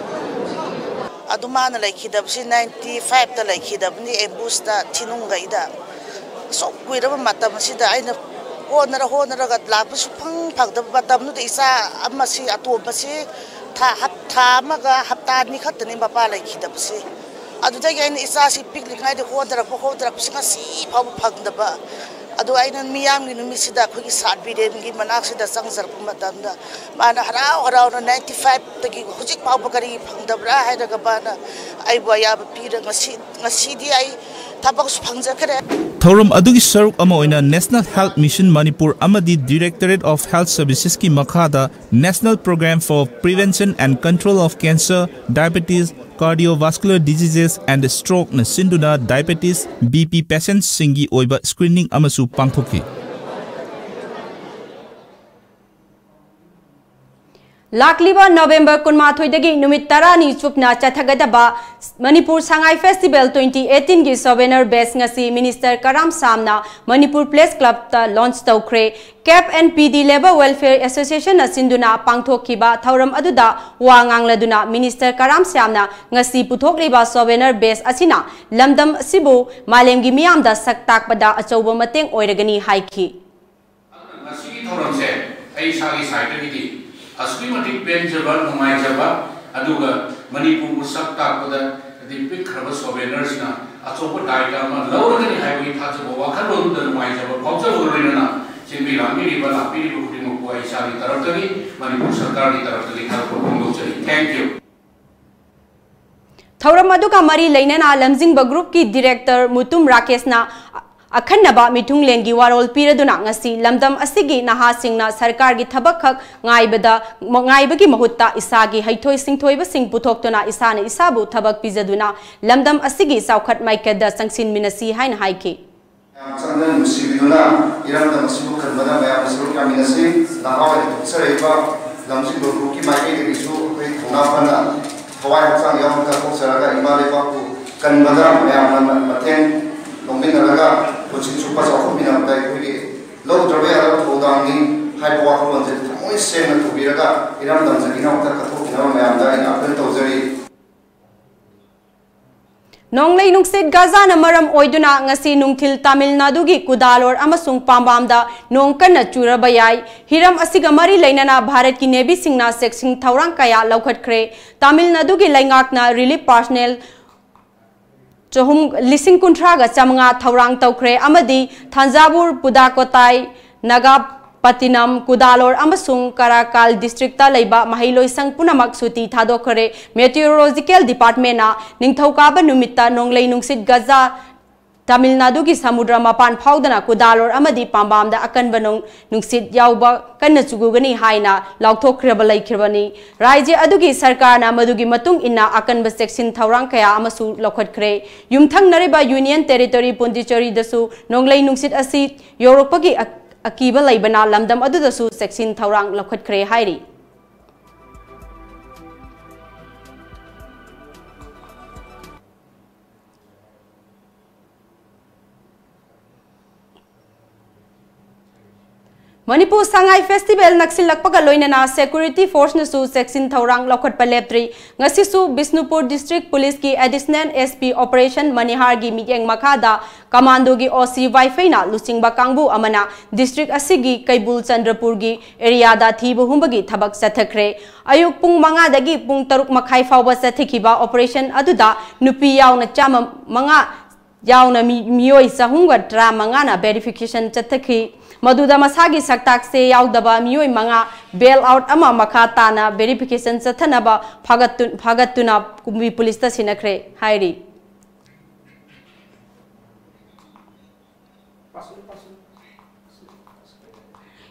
ꯑꯗꯨ ꯃꯥꯅ ꯂꯩꯈꯤꯗꯕꯁꯤ ninety five ꯇ ꯂꯩꯈꯤꯗꯕꯅꯤ, ambush ꯇ ꯊꯤꯅꯨꯡꯒꯩꯗ꯫ ꯑꯁꯨꯛ ꯀꯨꯏꯔꯕ ꯃꯇꯝ ꯑꯁꯤꯗ ꯑꯩꯅ ꯍꯣꯠꯅꯔ ꯍꯣꯠꯅꯔꯒ ꯂꯥꯛꯄ ꯁꯨꯛꯐꯪ ꯐꯪꯗꯕ ꯃꯇꯝꯗꯨꯗ ꯏꯆꯥ ꯑꯃꯁꯤ, ꯑꯇꯣꯝꯕꯁꯤ ꯊꯥ, ꯍꯞ-, ꯊꯥ ꯑꯃꯒ ꯍꯞꯇꯥ ꯑꯅꯤ ꯈꯛꯇꯅꯤ ꯃꯄꯥ ꯂꯩꯈꯤꯗꯕꯁꯤ꯫ ꯑꯗꯨꯗꯒꯤ ꯑꯩꯅ ꯏꯆꯥꯁꯤ ꯄꯤꯛꯂꯤꯉꯩꯗ ꯍꯣꯠꯅꯔꯛꯄ ꯍꯣꯠꯅꯔꯛꯄꯁꯤ ꯉꯁꯤ ꯐꯥꯎꯕ ꯐꯪꯗꯕ꯫ ꯑꯗꯨ ꯑꯩꯅ ꯃꯤꯌꯥꯝꯒꯤ ꯅꯨꯃꯤꯠꯁꯤꯗ ꯑꯩꯈꯣꯏꯒꯤ ꯁꯥꯔ ꯕꯤꯔꯦꯟꯒꯤ ꯃꯅꯥꯛꯁꯤꯗ ꯆꯪꯖꯔꯛꯄ ꯃꯇꯝꯗ ꯃꯥꯅ ꯍꯔꯥꯎ ꯍꯔꯥꯎꯅ ninety five ꯇꯒꯤ ꯍꯧꯖꯤꯛ ꯐꯥꯎꯕ ꯀꯔꯤ ꯐꯪꯗꯕ꯭ꯔꯥ ꯍꯥꯏꯔꯒ ꯃꯥꯅ ꯑꯩꯕꯨ ꯑꯌꯥꯕ ꯄꯤꯔ ꯉꯁꯤ, ꯉꯁꯤꯗꯤ ꯑꯩ ꯊꯕꯛꯁꯨ ꯐꯪꯖꯈ꯭ꯔꯦ꯫ ꯊꯧꯔꯝ ꯑꯗꯨꯒꯤ ꯁꯔꯨꯛ ꯑꯃ ꯑꯣꯏꯅ National Health Mission ꯃꯅꯤꯄꯨꯔ ꯑꯃꯗꯤ Directorate of Health Services ꯀꯤ ꯃꯈꯥꯗ National Program for Prevention and Control of Cancer, Diabetes, Cardiovascular Diseases and Stroke ꯅ ꯁꯤꯟꯗꯨꯅ diabetes, B P patient ꯁꯤꯡꯒꯤ ꯑꯣꯏꯕ screening ꯑꯃꯁꯨ ꯄꯥꯡꯊꯣꯛꯈꯤ꯫ ꯂꯥꯛꯂꯤꯕ November ꯀꯨꯟꯃꯥꯊꯣꯏꯗꯒꯤ ꯅꯨꯃꯤꯠ ꯇꯔꯥꯅꯤ ꯆꯨꯞꯅ ꯆꯠꯊꯒꯗꯕ Manipur Sangai Festival twenty eighteen ꯒꯤ souvenir bag ꯉꯁꯤ Minister ꯀꯔꯥꯝ ꯁꯥꯝꯅ ꯃꯅꯤꯄꯨꯔ Press Club ꯇ launch ꯇꯧꯈ꯭ꯔꯦ꯫ CAP and P D Labour Welfare Association ꯅ ꯁꯤꯟꯗꯨꯅ ꯄꯥꯡꯊꯣꯛꯈꯤꯕ ꯊꯧꯔꯝ ꯑꯗꯨꯗ ꯋꯥ ꯉꯥꯡꯂꯗꯨꯅ Minister ꯀꯔꯥꯝ ꯁꯥꯝꯅ ꯉꯁꯤ ꯄꯨꯊꯣꯛꯂꯤꯕ souvenir bag ꯑꯁꯤꯅ ꯂꯝꯗꯝ ꯑꯁꯤꯕꯨ ꯃꯥꯂꯦꯝꯒꯤ ꯃꯤꯌꯥꯝꯗ ꯁꯛ ꯇꯥꯛꯄꯗ ꯑꯆꯧꯕ ꯃꯇꯦꯡ ꯑꯣꯏꯔꯒꯅꯤ ꯍꯥꯏꯈꯤ꯫ ꯑꯗꯨꯅ ꯉꯁꯤꯒꯤ ꯊꯧꯔꯝꯁꯦ ꯑꯩ ꯏꯁꯥꯒꯤ side ꯇꯒꯤꯗꯤ ꯑꯁꯨꯛꯀꯤ ꯃꯇꯤꯛ ꯄꯦꯟꯖꯕ, ꯅꯨꯡꯉꯥꯏꯖꯕ, ꯑꯗꯨꯒ ꯃꯅꯤꯄꯨꯔꯕꯨ ꯁꯛ ꯇꯥꯛꯄꯗ ꯍꯥꯏꯗꯤ ꯄꯤꯛꯈ꯭ꯔꯕ souvenir ꯁꯤꯅ ꯑꯆꯧꯕ ꯗꯥꯏꯇ ꯑꯃ ꯂꯧꯔꯒꯅꯤ ꯍꯥꯏꯕꯒꯤ ꯊꯥꯖꯕ, ꯋꯥꯈꯜꯂꯣꯟꯗꯨꯗ ꯅꯨꯡꯉꯥꯏꯖꯕ ꯐꯥꯎꯖꯕꯒ ꯂꯣꯏꯅꯅ ꯁꯤꯟꯕꯤ ꯂꯥꯡꯕꯤꯔꯤꯕ, ꯂꯥꯛꯄꯤꯔꯤꯕ ꯈꯨꯗꯤꯡꯃꯛꯄꯨ ꯑꯩ ꯏꯁꯥꯒꯤ ꯇꯔꯞꯇꯒꯤ, ꯃꯅꯤꯄꯨꯔ ꯁꯔꯀꯥꯔꯒꯤ ꯇꯔꯞꯇꯒꯤ ꯊꯥꯒꯠꯄ ꯐꯣꯡꯗꯣꯛꯆꯔꯤ꯫ Thank you. ꯊꯧꯔꯝ ꯑꯗꯨꯒ ꯃꯔꯤ ꯂꯩꯅꯅ ꯂꯝꯖꯤꯡꯕ groupꯀꯤ director ꯃꯨꯇꯨꯝ ꯔꯥꯀꯦꯁꯅ ꯑꯈꯟꯅꯕ ꯃꯤꯊꯨꯡꯂꯦꯟꯒꯤ ꯋꯥꯔꯣꯜ ꯄꯤꯔꯗꯨꯅ ꯉꯁꯤ ꯂꯝꯗꯝ ꯑꯁꯤꯒꯤ ꯅꯍꯥꯁꯤꯡꯅ ꯁꯔꯀꯥꯔꯒꯤ ꯊꯕꯛꯈꯛ ꯉꯥꯏꯕꯗ, ꯉꯥꯏꯕꯒꯤ ꯃꯍꯨꯠꯇ ꯏꯁꯥꯒꯤ ꯍꯩꯊꯣꯏ ꯁꯤꯡꯊꯣꯏꯕꯁꯤꯡ ꯄꯨꯊꯣꯛꯇꯨꯅ ꯏꯁꯥꯅ ꯏꯁꯥꯕꯨ ꯊꯕꯛ ꯄꯤꯖꯗꯨꯅ ꯂꯝꯗꯝ ꯑꯁꯤꯒꯤ ꯆꯥꯎꯈꯠ ꯃꯥꯏꯀꯩꯗ ꯆꯪꯁꯤꯟꯃꯤꯟꯅꯁꯤ ꯍꯥꯏꯅ ꯍꯥꯏꯈꯤ꯫ ꯃꯌꯥꯝ ꯆꯪꯗꯅ ꯅꯨꯡꯁꯤꯕꯤꯗꯨꯅ ꯏꯔꯝꯗꯝ ꯑꯁꯤꯕꯨ ꯀꯟꯕꯗ ꯃꯌꯥꯝꯅ ꯁꯔꯨꯛ ꯌꯥꯃꯤꯟꯅꯁꯤ꯫ ꯅꯍꯥ ꯑꯣꯏꯅ ꯊꯣꯛꯆꯔꯛꯏꯕ ꯂꯝꯖꯤꯡꯕ groupꯀꯤ ꯃꯥꯏꯀꯩꯗꯒꯤꯁꯨ ꯑꯩꯈꯣꯏ ꯊꯧꯅꯥ ꯐꯅ ꯊꯋꯥꯏ ꯍꯛꯆꯥꯡ ꯌꯥꯎꯅ ꯀꯠꯊꯣꯛꯆꯔꯒ ꯏꯃꯥ ꯂꯩꯕꯥꯛꯄꯨ ꯀꯟꯕꯗ ꯃꯌꯥꯝꯅ ꯃꯇꯦꯡ ꯂꯧꯃꯤꯟꯅꯔꯒ ꯄꯨꯟꯁꯤ ꯆꯨꯞꯄ ꯆꯥꯎꯈꯠꯃꯤꯟꯅꯕꯗ ꯑꯩꯈꯣꯏꯒꯤ ꯂꯧꯗ꯭ꯔꯕ ꯌꯥꯗꯕ ꯊꯧꯗꯥꯡꯅꯤ ꯍꯥꯏꯕ ꯋꯥꯈꯜꯂꯣꯟꯁꯦ ꯊꯃꯣꯏ ꯁꯦꯡꯅ ꯄꯨꯕꯤꯔꯒ ꯏꯔꯝꯗꯝꯁꯤꯒꯤꯗꯃꯛꯇ ꯀꯠꯊꯣꯛꯄꯤꯅꯕ ꯃꯌꯥꯝꯗ ꯑꯩꯅ appeal ꯇꯧꯖꯔꯤ꯫ ꯅꯣꯡꯂꯩ ꯅꯨꯡꯁꯤꯠ ꯒꯖꯥꯅ ꯃꯔꯝ ꯑꯣꯏꯗꯨꯅ ꯉꯁꯤ ꯅꯨꯡꯊꯤꯜ ꯇꯥꯃꯤꯜ ꯅꯥꯗꯨꯒꯤ ꯀꯨꯗꯥꯂꯣꯔ ꯑꯃꯁꯨꯡ ꯄꯥꯝꯕꯥꯝꯗ ꯅꯣꯡ ꯀꯟꯅ ꯆꯨꯔꯕ ꯌꯥꯏ꯫ ꯍꯤꯔꯝ ꯑꯁꯤꯒ ꯃꯔꯤ ꯂꯩꯅꯅ ꯚꯥꯔꯠꯀꯤ ꯅꯦꯚꯤꯁꯤꯡꯅ ꯆꯦꯛꯁꯤꯟ ꯊꯧꯔꯥꯡ ꯀꯌꯥ ꯂꯧꯈꯠꯈ꯭ꯔꯦ꯫ ꯇꯥꯃꯤꯜ ꯅꯥꯗꯨꯒꯤ ꯂꯩꯉꯥꯛꯅ relief personnel ꯆꯍꯨꯝ, ꯂꯤꯁꯤꯡ ꯀꯨꯟꯊ꯭ꯔꯥꯒ ꯆꯥꯃꯉꯥ ꯊꯧꯔꯥꯡ ꯇꯧꯈ꯭ꯔꯦ ꯑꯃꯗꯤ ꯊꯥꯟꯖꯥꯚꯨꯔ, ꯄꯨꯗꯥꯀꯣꯇꯥꯏ, ꯅꯥꯒꯥꯄꯇꯤꯅꯝ, ꯀꯨꯗꯥꯂꯣꯔ ꯑꯃꯁꯨꯡ ꯀꯔꯥꯀꯥꯜ districtꯇ ꯂꯩꯕ ꯃꯍꯩꯂꯣꯏꯁꯪ ꯄꯨꯝꯅꯃꯛ ꯁꯨꯇꯤ ꯊꯥꯗꯣꯛꯈ꯭ꯔꯦ꯫ Meteorological Departmentꯅ ꯅꯤꯡꯊꯧꯀꯥꯕ ꯅꯨꯃꯤꯠꯇ ꯅꯣꯡꯂꯩ ꯅꯨꯡꯁꯤꯠ ꯒꯖꯥ ꯇꯥꯃꯤꯜ ꯅꯥꯗꯨꯒꯤ ꯁꯃꯨꯗ꯭ꯔ ꯃꯄꯥꯟ ꯐꯥꯎꯗꯅ ꯀꯨꯗꯥꯂꯣꯔ ꯑꯃꯗꯤ ꯄꯥꯝꯕꯥꯝꯗ ꯑꯀꯟꯕ ꯅꯣꯡ ꯅꯨꯡꯁꯤꯠ ꯌꯥꯎꯕ ꯀꯟꯅ ꯆꯨꯒꯨꯒꯅꯤ ꯍꯥꯏꯅ ꯂꯥꯎꯊꯣꯛꯈ꯭ꯔꯕ ꯂꯩꯈ꯭ꯔꯕꯅꯤ꯫ ꯔꯥꯖ꯭ꯌ ꯑꯗꯨꯒꯤ ꯁꯔꯀꯥꯔꯅ ꯃꯗꯨꯒꯤ ꯃꯇꯨꯡ ꯏꯟꯅ ꯑꯀꯟꯕ ꯆꯦꯛꯁꯤꯟ ꯊꯧꯔꯥꯡ ꯀꯌꯥ ꯑꯃꯁꯨ ꯂꯧꯈꯠꯈ꯭ꯔꯦ꯫ ꯌꯨꯝꯊꯪꯅꯔꯤꯕ Union Territory ꯄꯨꯗꯨꯆꯦꯔꯤꯗꯁꯨ ꯅꯣꯡꯂꯩ ꯅꯨꯡꯁꯤꯠ ꯑꯁꯤ ꯌꯧꯔꯛꯄꯒꯤ ꯑ-, ꯑꯀꯤꯕ ꯂꯩꯕꯅ ꯂꯝꯗꯝ ꯑꯗꯨꯗꯁꯨ ꯆꯦꯛꯁꯤꯟ ꯊꯧꯔꯥꯡ ꯂꯧꯈꯠꯈ꯭ꯔꯦ ꯍꯥꯏꯔꯤ꯫ ꯃꯅꯤꯄꯨꯔ ꯁꯉꯥꯏ festival ꯅꯛꯁꯤꯜꯂꯛꯄꯒ ꯂꯣꯏꯅꯅ security forceꯅꯁꯨ ꯆꯦꯛꯁꯤꯟ ꯊꯧꯔꯥꯡ ꯂꯧꯈꯠꯄ ꯂꯦꯞꯇ꯭ꯔꯤ꯫ ꯉꯁꯤꯁꯨ Bishnupur district policeꯀꯤ additional S P operation ꯃꯅꯤꯍꯥꯔꯒꯤ ꯃꯤꯠꯌꯦꯡ ꯃꯈꯥꯗ commandoꯒꯤ O C ꯋꯥꯏꯐꯩꯅ ꯂꯨꯆꯤꯡꯕ ꯀꯥꯡꯕꯨ ꯑꯃꯅ district ꯑꯁꯤꯒꯤ ꯀꯩꯕꯨꯜ ꯆꯟꯗ꯭ꯔꯄꯨꯔꯒꯤ areaꯗ ꯊꯤꯕ ꯍꯨꯝꯕꯒꯤ ꯊꯕꯛ ꯆꯠꯊꯈ꯭ꯔꯦ꯫ ꯑꯌꯨꯛ ꯄꯨꯡ ꯃꯉꯥꯗꯒꯤ ꯄꯨꯡ ꯇꯔꯨꯛ ꯃꯈꯥꯏ ꯐꯥꯎꯕ ꯆꯠꯊꯈꯤꯕ operation ꯑꯗꯨꯗ ꯅꯨꯄꯤ ꯌꯥꯎꯅ ꯆꯥꯝꯃ ꯃꯉꯥ ꯌꯥꯎꯅ ꯃꯤ-, ꯃꯤꯑꯣꯏ ꯆꯍꯨꯝꯒ ꯇꯔꯥꯃꯉꯥꯅ verification ꯆꯠꯊꯈꯤ꯫ ꯃꯗꯨꯗ ꯃꯁꯥꯒꯤ ꯁꯛꯇꯥꯛꯁꯦ ꯌꯥꯎꯗꯕ ꯃꯤꯑꯣꯏ ꯃꯉꯥ bail out ꯑꯃ ꯃꯈꯥ ꯇꯥꯅ verification ꯆꯠꯊꯅꯕ ꯐꯥꯒꯠꯇꯨ-, ꯐꯥꯒꯠꯇꯨꯅ ꯀꯨꯝꯕꯤ ꯄꯨꯂꯤꯁꯇ ꯁꯤꯟꯅꯈ꯭ꯔꯦ ꯍꯥꯏꯔꯤ꯫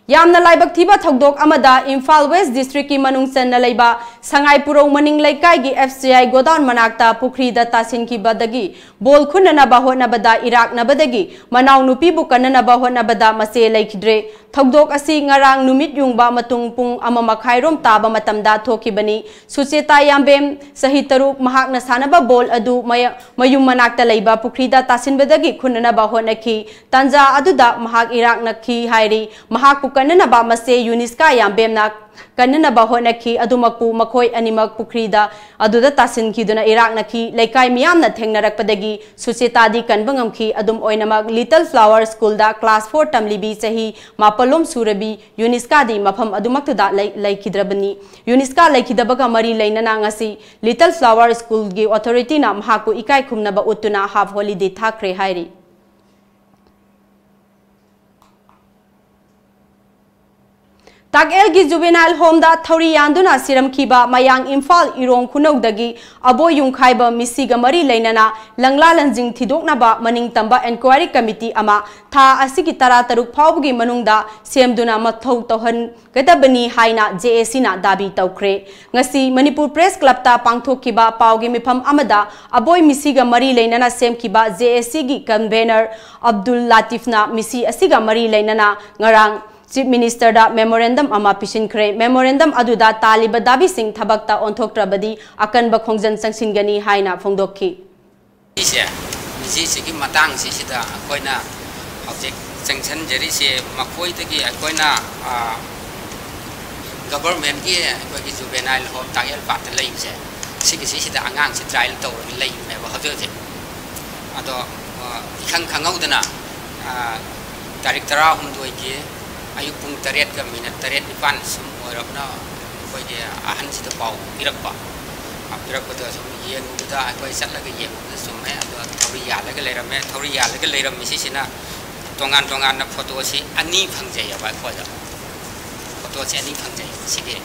ꯌꯥꯝꯅ ꯂꯥꯏꯕꯛ ꯊꯤꯕ ꯊꯧꯗꯣꯛ ꯑꯃꯗ ꯏꯝꯐꯥꯜ ꯋꯦꯁ ꯗꯤꯁꯇ꯭ꯔꯤꯛꯀꯤ ꯃꯅꯨꯡ ꯆꯟꯅ ꯂꯩꯕ ꯁꯉꯥꯏ ꯄꯨꯔꯧ ꯃꯅꯤꯡ ꯂꯩꯀꯥꯏꯒꯤ F C I ꯒꯣꯗꯥꯎꯟ ꯃꯅꯥꯛꯇ ꯄꯨꯈ꯭ꯔꯤꯗ ꯇꯥꯁꯤꯟꯈꯤꯕꯗꯒꯤ ꯕꯣꯜ ꯈꯨꯟꯅꯅꯕ ꯍꯣꯠꯅꯕꯗ ꯏꯔꯥꯛꯅꯕꯗꯒꯤ ꯃꯅꯥꯎꯅꯨꯄꯤꯕꯨ ꯀꯟꯅꯅꯕ ꯍꯣꯠꯅꯕꯗ ꯃꯆꯦ ꯂꯩꯈꯤꯗ꯭ꯔꯦ꯫ ꯊꯧꯗꯣꯛ ꯑꯁꯤ ꯉꯔꯥꯡ ꯅꯨꯃꯤꯠ ꯌꯨꯡꯕ ꯃꯇꯨꯡ ꯄꯨꯡ ꯑꯃ ꯃꯈꯥꯏꯔꯣꯝ ꯇꯥꯕ ꯃꯇꯝꯗ ꯊꯣꯛꯈꯤꯕꯅꯤ꯫ ꯁꯨꯆꯦꯇꯥ ꯌꯥꯝꯕꯦꯝ, ꯆꯍꯤ ꯇꯔꯨꯛ, ꯃꯍꯥꯛꯅ ꯁꯥꯟꯅꯕ ꯕꯣꯜ ꯑꯗꯨ ꯃꯌ-, ꯃꯌꯨꯝ ꯃꯅꯥꯛꯇ ꯂꯩꯕ ꯄꯨꯈ꯭ꯔꯤꯗ ꯇꯥꯁꯤꯟꯕꯗꯒꯤ ꯈꯨꯟꯅꯅꯕ ꯍꯣꯠꯅꯈꯤ꯫ ꯇꯥꯟꯖꯥ ꯑꯗꯨꯗ ꯃꯍꯥꯛ ꯏꯔꯥꯛꯅꯈꯤ ꯍꯥꯏꯔꯤ꯫ ꯃꯍꯥꯛꯄꯨ ꯀꯟꯅꯅꯕ ꯃꯆꯦ ꯌꯨꯅꯤꯁꯀꯥ ꯌꯥꯝꯕꯦꯝꯅ ꯀꯟꯅꯅꯕ ꯍꯣꯠꯅꯈꯤ꯫ ꯑꯗꯨꯃꯛꯄꯨ ꯃꯈꯣꯏ ꯑꯅꯤꯃꯛ ꯄꯨꯈ꯭ꯔꯤꯗ ꯑꯗꯨꯗ ꯇꯥꯁꯤꯟꯈꯤꯗꯨꯅ ꯏꯔꯥꯛꯅꯈꯤ꯫ ꯂꯩꯀꯥꯏ ꯃꯤꯌꯥꯝꯅ ꯊꯦꯡꯅꯔꯛꯄꯗꯒꯤ ꯁꯨꯆꯦꯇꯥꯗꯤ ꯀꯟꯕ ꯉꯝꯈꯤ꯫ ꯑꯗꯨꯝ ꯑꯣꯏꯅꯃꯛ, ꯂꯤꯇꯜ ꯐ꯭ꯂꯥꯋꯔ ꯁ꯭ꯀꯨꯜꯗ ꯀ꯭ꯂꯥꯁ ꯐꯣꯔ ꯇꯝꯂꯤꯕꯤ ꯆꯍꯤ ꯃꯥꯄꯜꯂꯣꯝ ꯁꯨꯔꯕꯤ ꯌꯨꯅꯤꯁꯀꯥꯗꯤ ꯃꯐꯝ ꯑꯗꯨꯃꯛꯇꯨꯗ ꯂꯩ-, ꯂꯩꯈꯤꯗ꯭ꯔꯕꯅꯤ꯫ ꯌꯨꯅꯤꯁꯀꯥ ꯂꯩꯈꯤꯗꯕꯒ ꯃꯔꯤ ꯂꯩꯅꯅ ꯉꯁꯤ ꯂꯤꯇꯜ ꯐ꯭ꯂꯥꯋꯔ ꯁ꯭ꯀꯨꯜꯒꯤ ꯑꯣꯊꯣꯔꯤꯇꯤꯅ ꯃꯍꯥꯛꯄꯨ ꯏꯀꯥꯏ ꯈꯨꯝꯅꯕ ꯎꯠꯇꯨꯅ ꯍꯥꯐ ꯍꯣꯂꯤꯗꯦ ꯊꯥꯈ꯭ꯔꯦ ꯍꯥꯏꯔꯤ꯫ ꯇꯥꯛꯑꯦꯜꯒꯤ ꯖꯨꯕꯦꯅꯥꯏꯜ ꯍꯣꯝꯗ ꯊꯧꯔꯤ ꯌꯥꯟꯗꯨꯅ ꯁꯤꯔꯝꯈꯤꯕ ꯃꯌꯥꯡ ꯏꯝꯐꯥꯜ ꯏꯔꯣꯡ ꯈꯨꯅꯧꯗꯒꯤ ꯑꯕꯣꯏ ꯌꯨꯝꯈꯥꯏꯕ ꯃꯤꯁꯤꯒ ꯃꯔꯤ ꯂꯩꯅꯅ ꯂꯪꯂꯥ ꯂꯪꯖꯤꯡ ꯊꯤꯗꯣꯛꯅꯕ ꯃꯅꯤꯡ ꯇꯝꯕ ꯏꯟꯀ꯭ꯋꯥꯏꯔꯤ ꯀꯃꯤꯇꯤ ꯑꯃ ꯊꯥ ꯑꯁꯤꯒꯤ ꯇꯔꯥꯇꯔꯨꯛ ꯐꯥꯎꯕꯒꯤ ꯃꯅꯨꯡꯗ ꯁꯦꯝꯗꯨꯅ ꯃꯊꯧ ꯇꯧꯍꯟꯒꯗꯕꯅꯤ ꯍꯥꯏꯅ J A C ꯅ ꯗꯥꯕꯤ ꯇꯧꯈ꯭ꯔꯦ꯫ ꯉꯁꯤ ꯃꯅꯤꯄꯨꯔ ꯄ꯭ꯔꯦꯁ ꯀ꯭ꯂꯕꯇ ꯄꯥꯡꯊꯣꯛꯈꯤꯕ ꯄꯥꯎꯒꯤ ꯃꯤꯐꯝ ꯑꯃꯗ ꯑꯕꯣꯏ ꯃꯤꯁꯤꯒ ꯃꯔꯤ ꯂꯩꯅꯅ ꯁꯦꯝꯈꯤꯕ J A C ꯒꯤ convener ꯑꯕꯗꯨꯜ ꯂꯥꯇꯤꯐꯅ ꯃꯤꯁꯤ ꯑꯁꯤꯒ ꯃꯔꯤ ꯂꯩꯅꯅ ꯉꯔꯥꯡ Chief Minister ꯗ memorandum ꯑꯃ ꯄꯤꯁꯤꯟꯈ꯭ꯔꯦ꯫ Memorandum ꯑꯗꯨꯗ ꯇꯥꯜꯂꯤꯕ ꯗꯥꯕꯤꯁꯤꯡ ꯊꯕꯛꯇ ꯑꯣꯟꯊꯣꯛꯇ꯭ꯔꯕꯗꯤ ꯑꯀꯟꯕ ꯈꯣꯡꯖꯪ ꯆꯪꯁꯤꯟꯒꯅꯤ ꯍꯥꯏꯅ ꯐꯣꯡꯗꯣꯛꯈꯤ꯫ ꯁꯤꯁꯦ, ꯃꯤꯁꯤꯁꯤꯒꯤ ꯃꯇꯥꯡꯁꯤꯁꯤꯗ ꯑꯩꯈꯣꯏꯅ ꯍꯧꯖꯤꯛ ꯆꯪꯁꯤꯟꯖꯔꯤꯁꯦ ꯃꯈꯣꯏꯗꯒꯤ ꯑꯩꯈꯣꯏꯅ, ꯑ, government ꯀꯤ ꯑꯩꯈꯣꯏꯒꯤ juvenile home ꯇꯥꯛꯌꯦꯜ ꯄꯥꯠꯇ ꯂꯩꯕꯁꯦ, ꯁꯤꯒꯤꯁꯤꯁꯤꯗ ꯑꯉꯥꯡꯁꯤ trial ꯇꯧꯔꯒ ꯂꯩꯕꯅꯦꯕ ꯍꯧꯖꯤꯛ ꯍꯧꯖꯤꯛ꯫ ꯑꯗꯣ, ꯑ, ꯏꯈꯪ ꯈꯪꯍꯧꯗꯅ, ꯑ, ꯇꯥꯔꯤꯛ ꯇꯔꯥꯍꯨꯝꯗꯣꯏꯒꯤ ꯑꯌꯨꯛ ꯄꯨꯡ ꯇꯔꯦꯠꯀ minute ꯇꯔꯦꯠ ꯅꯤꯄꯥꯟ ꯁꯨꯝ ꯑꯣꯏꯔꯕꯅ ꯑꯩꯈꯣꯏꯒꯤ ꯑꯍꯟꯁꯤꯗ ꯄꯥꯎ ꯄꯤꯔꯛꯄ꯫ ꯑ, ꯄꯤꯔꯛꯄꯗ ꯁꯨꯝ ꯌꯦꯡꯉꯨꯕꯗ, ꯑꯩꯈꯣꯏ ꯆꯠꯂꯒ ꯌꯦꯡꯉꯨꯕꯗ ꯆꯨꯝꯃꯦ꯫ ꯑꯗꯣ ꯊꯧꯔꯤ ꯌꯥꯜꯂꯒ ꯂꯩꯔꯝꯃꯦ꯫ ꯊꯧꯔꯤ ꯌꯥꯜꯂꯒ ꯂꯩꯔꯝꯃꯤꯁꯤꯁꯤꯅ ꯇꯣꯉꯥꯟ ꯇꯣꯉꯥꯟꯅ ꯐꯣꯇꯣꯁꯤ ꯑꯅꯤ ꯐꯪꯖꯩꯑꯕ ꯑꯩꯈꯣꯏꯗ꯫ ꯐꯣꯇꯣꯁꯤ ꯑꯅꯤ ꯐꯪꯖꯩ꯫ ꯁꯤꯒꯤ,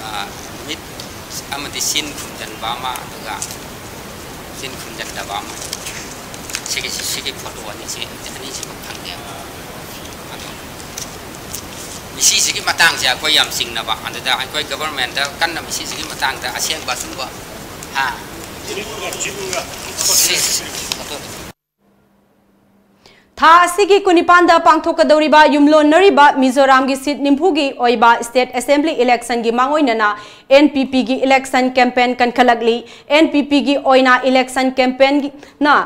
ꯑ, ꯃꯤꯠ ꯑꯃꯗꯤ ꯆꯤꯟ ꯈꯨꯝꯖꯤꯟꯕ ꯑꯃ, ꯑꯗꯨꯒ ꯆꯤꯟ ꯈꯨꯝꯖꯤꯟꯗꯕ ꯑꯃ꯫ ꯁꯤꯒꯤ, ꯁꯤꯒꯤ ꯐꯣꯇꯣ ꯑꯅꯤꯁꯤ, ꯑꯅꯤꯁꯤꯃꯛ ꯐꯪꯉꯦꯕ꯫ ꯑꯗꯣ ꯃꯤꯁꯤꯁꯤꯒꯤ ꯃꯇꯥꯡꯁꯦ ꯑꯩꯈꯣꯏ ꯌꯥꯝ ꯆꯤꯡꯅꯕ꯫ ꯑꯗꯨꯗ ꯑꯩꯈꯣꯏ ꯒꯚꯔꯟꯃꯦꯟꯠꯇ ꯀꯟꯅ ꯃꯤꯁꯤꯁꯤꯒꯤ ꯃꯇꯥꯡꯗ ꯑꯁꯦꯡꯕ ꯑꯆꯨꯝꯕ, ꯍꯥ? ꯁꯤ, ꯐꯣꯇꯣ꯫ ꯊꯥ ꯑꯁꯤꯒꯤ ꯀꯨꯟꯅꯤꯄꯥꯟꯗ ꯄꯥꯡꯊꯣꯛꯀꯗꯧꯔꯤꯕ ꯌꯨꯝꯂꯣꯟꯅꯔꯤꯕ ꯃꯤꯖꯣꯔꯥꯝꯒꯤ ꯁꯤꯠ ꯅꯤꯐꯨꯒꯤ ꯑꯣꯏꯕ ꯁ꯭ꯇꯦꯠ ꯑꯦꯁꯦꯝꯕ꯭ꯂꯤ ꯏꯂꯦꯛꯁꯟꯒꯤ ꯃꯥꯡꯑꯣꯏꯅꯅ ꯑꯦꯟ ꯄꯤ ꯄꯤꯒꯤ ꯏꯂꯦꯛꯁꯟ ꯀꯦꯝꯄꯦꯟ ꯀꯟꯈꯠꯂꯛꯂꯤ꯫ ꯑꯦꯟ ꯄꯤ ꯄꯤꯒꯤ ꯑꯣꯏꯅ ꯏꯂꯦꯛꯁꯟ ꯀꯦꯝꯄꯦꯟꯅ,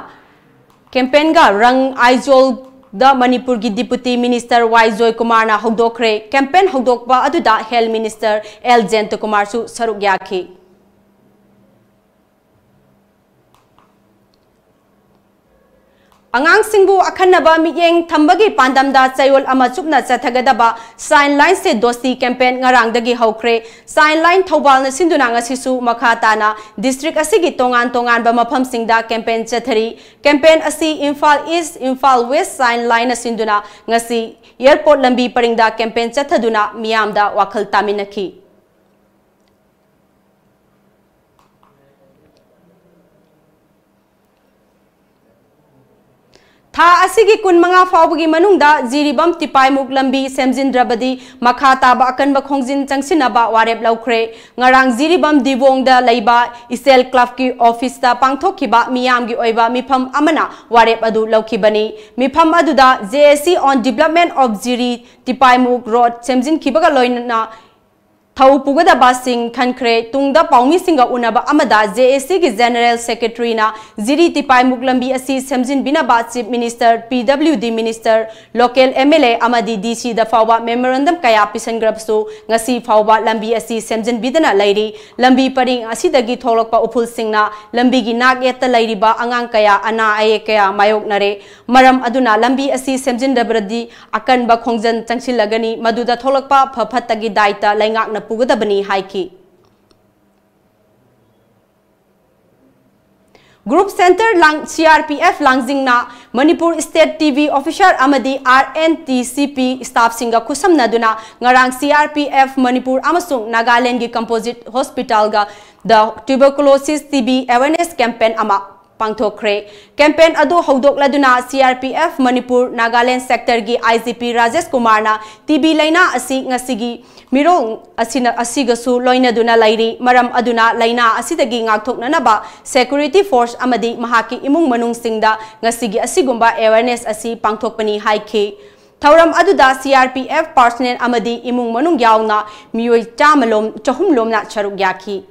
ꯀꯦꯝꯄꯦꯟꯒ ꯔꯪ ꯑꯥꯏꯖꯣꯜꯗ ꯃꯅꯤꯄꯨꯔꯒꯤ ꯗꯤꯄꯨꯇꯤ ꯃꯤꯅꯤꯁꯇꯔ ꯋꯥꯏ ꯖꯣꯏꯀꯨꯃꯥꯔꯅ ꯍꯧꯗꯣꯛꯈ꯭ꯔꯦ꯫ ꯀꯦꯝꯄꯦꯟ ꯍꯧꯗꯣꯛꯄ ꯑꯗꯨꯗ ꯍꯦꯜꯊ ꯃꯤꯅꯤꯁꯇꯔ ꯑꯦꯜ ꯖꯌꯟꯇꯀꯨꯃꯥꯔꯁꯨ ꯁꯔꯨꯛ ꯌꯥꯈꯤ꯫ ꯑꯉꯥꯡꯁꯤꯡꯕꯨ ꯑꯈꯟꯅꯕ ꯃꯤꯠꯌꯦꯡ ꯊꯝꯕꯒꯤ ꯄꯥꯟꯗꯝꯗ ꯆꯌꯣꯜ ꯑꯃ ꯆꯨꯞꯅ ꯆꯠꯊꯒꯗꯕ ꯁꯥꯏꯟ ꯂꯥꯏꯟ ꯁꯦ ꯗꯣꯁꯇꯤ ꯀꯦꯝꯄꯦꯟ ꯉꯔꯥꯡꯗꯒꯤ ꯍꯧꯈ꯭ꯔꯦ꯫ ꯁꯥꯏꯟ ꯂꯥꯏꯟ ꯊꯧꯕꯥꯜꯅ ꯁꯤꯟꯗꯨꯅ ꯉꯁꯤꯁꯨ ꯃꯈꯥ ꯇꯥꯅ ꯗꯤꯁꯇ꯭ꯔꯤꯛ ꯑꯁꯤꯒꯤ ꯇꯣꯉꯥꯟ ꯇꯣꯉꯥꯟꯕ ꯃꯐꯝꯁꯤꯡꯗ ꯀꯦꯝꯄꯦꯟ ꯆꯠꯊꯔꯤ꯫ ꯀꯦꯝꯄꯦꯟ ꯑꯁꯤ ꯏꯝꯐꯥꯜ ꯏꯁ, ꯏꯝꯐꯥꯜ ꯋꯦꯁ ꯁꯥꯏꯟ ꯂꯥꯏꯟꯅ ꯁꯤꯟꯗꯨꯅ ꯉꯁꯤ ꯑꯦꯌꯔꯄꯣꯔꯠ ꯂꯝꯕꯤ ꯄꯔꯤꯡꯗ ꯀꯦꯝꯄꯦꯟ ꯆꯠꯊꯗꯨꯅ ꯃꯤꯌꯥꯝꯗ ꯋꯥꯈꯜ ꯇꯥꯃꯤꯟꯅꯈꯤ꯫ ꯊꯥ ꯑꯁꯤꯒꯤ ꯀꯨꯟꯃꯉꯥ ꯐꯥꯎꯕꯒꯤ ꯃꯅꯨꯡꯗ ꯖꯤꯔꯤꯕꯝ ꯇꯤꯄꯥꯏꯃꯨꯛ ꯂꯝꯕꯤ ꯁꯦꯝꯖꯤꯟꯗ꯭ꯔꯕꯗꯤ ꯃꯈꯥ ꯇꯥꯕ ꯑꯀꯟꯕ ꯈꯣꯡꯖꯤꯟ ꯆꯪꯁꯤꯟꯅꯕ ꯋꯥꯔꯦꯞ ꯂꯧꯈ꯭ꯔꯦ꯫ ꯉꯔꯥꯡ ꯖꯤꯔꯤꯕꯝ ꯗꯤꯕꯣꯡꯗ ꯂꯩꯕ ꯏꯁꯦꯜ ꯀ꯭ꯂꯕꯀꯤ ꯑꯣꯐꯤꯁꯇ ꯄꯥꯡꯊꯣꯛꯈꯤꯕ ꯃꯤꯌꯥꯝꯒꯤ ꯑꯣꯏꯕ ꯃꯤꯐꯝ ꯑꯃꯅ ꯋꯥꯔꯦꯞ ꯑꯗꯨ ꯂꯧꯈꯤꯕꯅꯤ꯫ ꯃꯤꯐꯝ ꯑꯗꯨꯗ J A C on Development of Jiri Tipaimukh road ꯁꯦꯝꯖꯤꯟꯈꯤꯕꯒ ꯂꯣꯏꯅꯅ ꯊꯧ ꯄꯨꯒꯗꯕꯁꯤꯡ ꯈꯟꯈ꯭ꯔꯦ꯫ ꯇꯨꯡꯗ ꯄꯥꯎꯃꯤꯁꯤꯡꯒ ꯎꯅꯕ ꯑꯃꯗ J A C ꯒꯤ ꯖꯦꯅꯔꯦꯜ ꯁꯦꯀ꯭ꯔꯦꯇꯔꯤꯅ ꯖꯤꯔꯤ ꯇꯤꯄꯥꯏꯃꯨꯛ ꯂꯝꯕꯤ ꯑꯁꯤ ꯁꯦꯝꯖꯤꯟꯕꯤꯅꯕ chief minister, P W D minister, local M L A ꯑꯃꯗꯤ D C ꯗ ꯐꯥꯎꯕ ꯃꯦꯃꯣꯔꯦꯟꯗꯝ ꯀꯌꯥ ꯄꯤꯁꯤꯟꯈ꯭ꯔꯕꯁꯨ ꯉꯁꯤ ꯐꯥꯎꯕ ꯂꯝꯕꯤ ꯑꯁꯤ ꯁꯦꯝꯖꯤꯟꯕꯤꯗꯅ ꯂꯩꯔꯤ꯫ ꯂꯝꯕꯤ ꯄꯔꯤꯡ ꯑꯁꯤꯗꯒꯤ ꯊꯣꯛꯂꯛꯄ ꯎꯐꯨꯜꯁꯤꯡꯅ ꯂꯝꯕꯤꯒꯤ ꯅꯥꯛ ꯌꯦꯠꯇ ꯂꯩꯔꯤꯕ ꯑꯉꯥꯡ ꯀꯌꯥ ꯑꯅꯥ ꯑꯌꯦꯛ ꯀꯌꯥ ꯃꯥꯌꯣꯛꯅꯔꯦ꯫ ꯃꯔꯝ ꯑꯗꯨꯅ ꯂꯝꯕꯤ ꯑꯁꯤ ꯁꯦꯝꯖꯤꯟꯗ꯭ꯔꯕꯗꯤ ꯑꯀꯟꯕ ꯈꯣꯡꯖꯪ ꯆꯪꯁꯤꯜꯂꯒꯅꯤ, ꯃꯗꯨꯗ ꯊꯣꯛꯂꯛꯄ ꯐ ꯐꯠꯇꯒꯤ ꯗꯥꯏꯇ ꯂꯩꯉꯥꯛꯅ ꯄꯨꯒꯗꯕꯅꯤ ꯍꯥꯏꯈꯤ꯫ Group Center ꯂꯥꯡ-, C R P F ꯂꯥꯡꯖꯤꯡꯅ Manipur State T B Officer ꯑꯃꯗꯤ R N T C P staffꯁꯤꯡꯒ ꯈꯨꯠꯁꯝꯅꯗꯨꯅ ꯉꯔꯥꯡ C R P F Manipur ꯑꯃꯁꯨꯡ ꯅꯥꯒꯥꯂꯦꯟꯒꯤ Composite Hospitalꯒ The Tuberculosis T B Awareness Campaign ꯑꯃ ꯄꯥꯡꯊꯣꯛꯈ꯭ꯔꯦ꯫ Campaign ꯑꯗꯨ ꯍꯧꯗꯣꯛꯂꯗꯨꯅ C R P F Manipur Nagaland Sectorꯒꯤ I G P Rajesh ꯀꯨꯃꯥꯔꯅ T B ꯂꯥꯏꯅꯥ ꯑꯁꯤ ꯉꯁꯤꯒꯤ ꯃꯤꯔꯣꯜ ꯑꯁꯤꯅ, ꯑꯁꯤꯒꯁꯨ ꯂꯣꯏꯅꯗꯨꯅ ꯂꯩꯔꯤ꯫ ꯃꯔꯝ ꯑꯗꯨꯅ ꯂꯥꯏꯅꯥ ꯑꯁꯤꯗꯒꯤ ꯉꯥꯛꯊꯣꯛꯅꯅꯕ security force ꯑꯃꯗꯤ ꯃꯍꯥꯛꯀꯤ ꯏꯃꯨꯡ ꯃꯅꯨꯡꯁꯤꯡꯗ ꯉꯁꯤꯒꯤ ꯑꯁꯤꯒꯨꯝꯕ awareness ꯑꯁꯤ ꯄꯥꯡꯊꯣꯛꯄꯅꯤ ꯍꯥꯏꯈꯤ꯫ ꯊꯧꯔꯝ ꯑꯗꯨꯗ C R P F personnel ꯑꯃꯗꯤ ꯏꯃꯨꯡ ꯃꯅꯨꯡ ꯌꯥꯎꯅ ꯃꯤꯑꯣꯏ ꯆꯥꯝꯃ ꯂꯣꯝ, ꯆꯍꯨꯝ ꯂꯣꯝꯅ ꯁꯔꯨꯛ ꯌꯥꯈꯤ꯫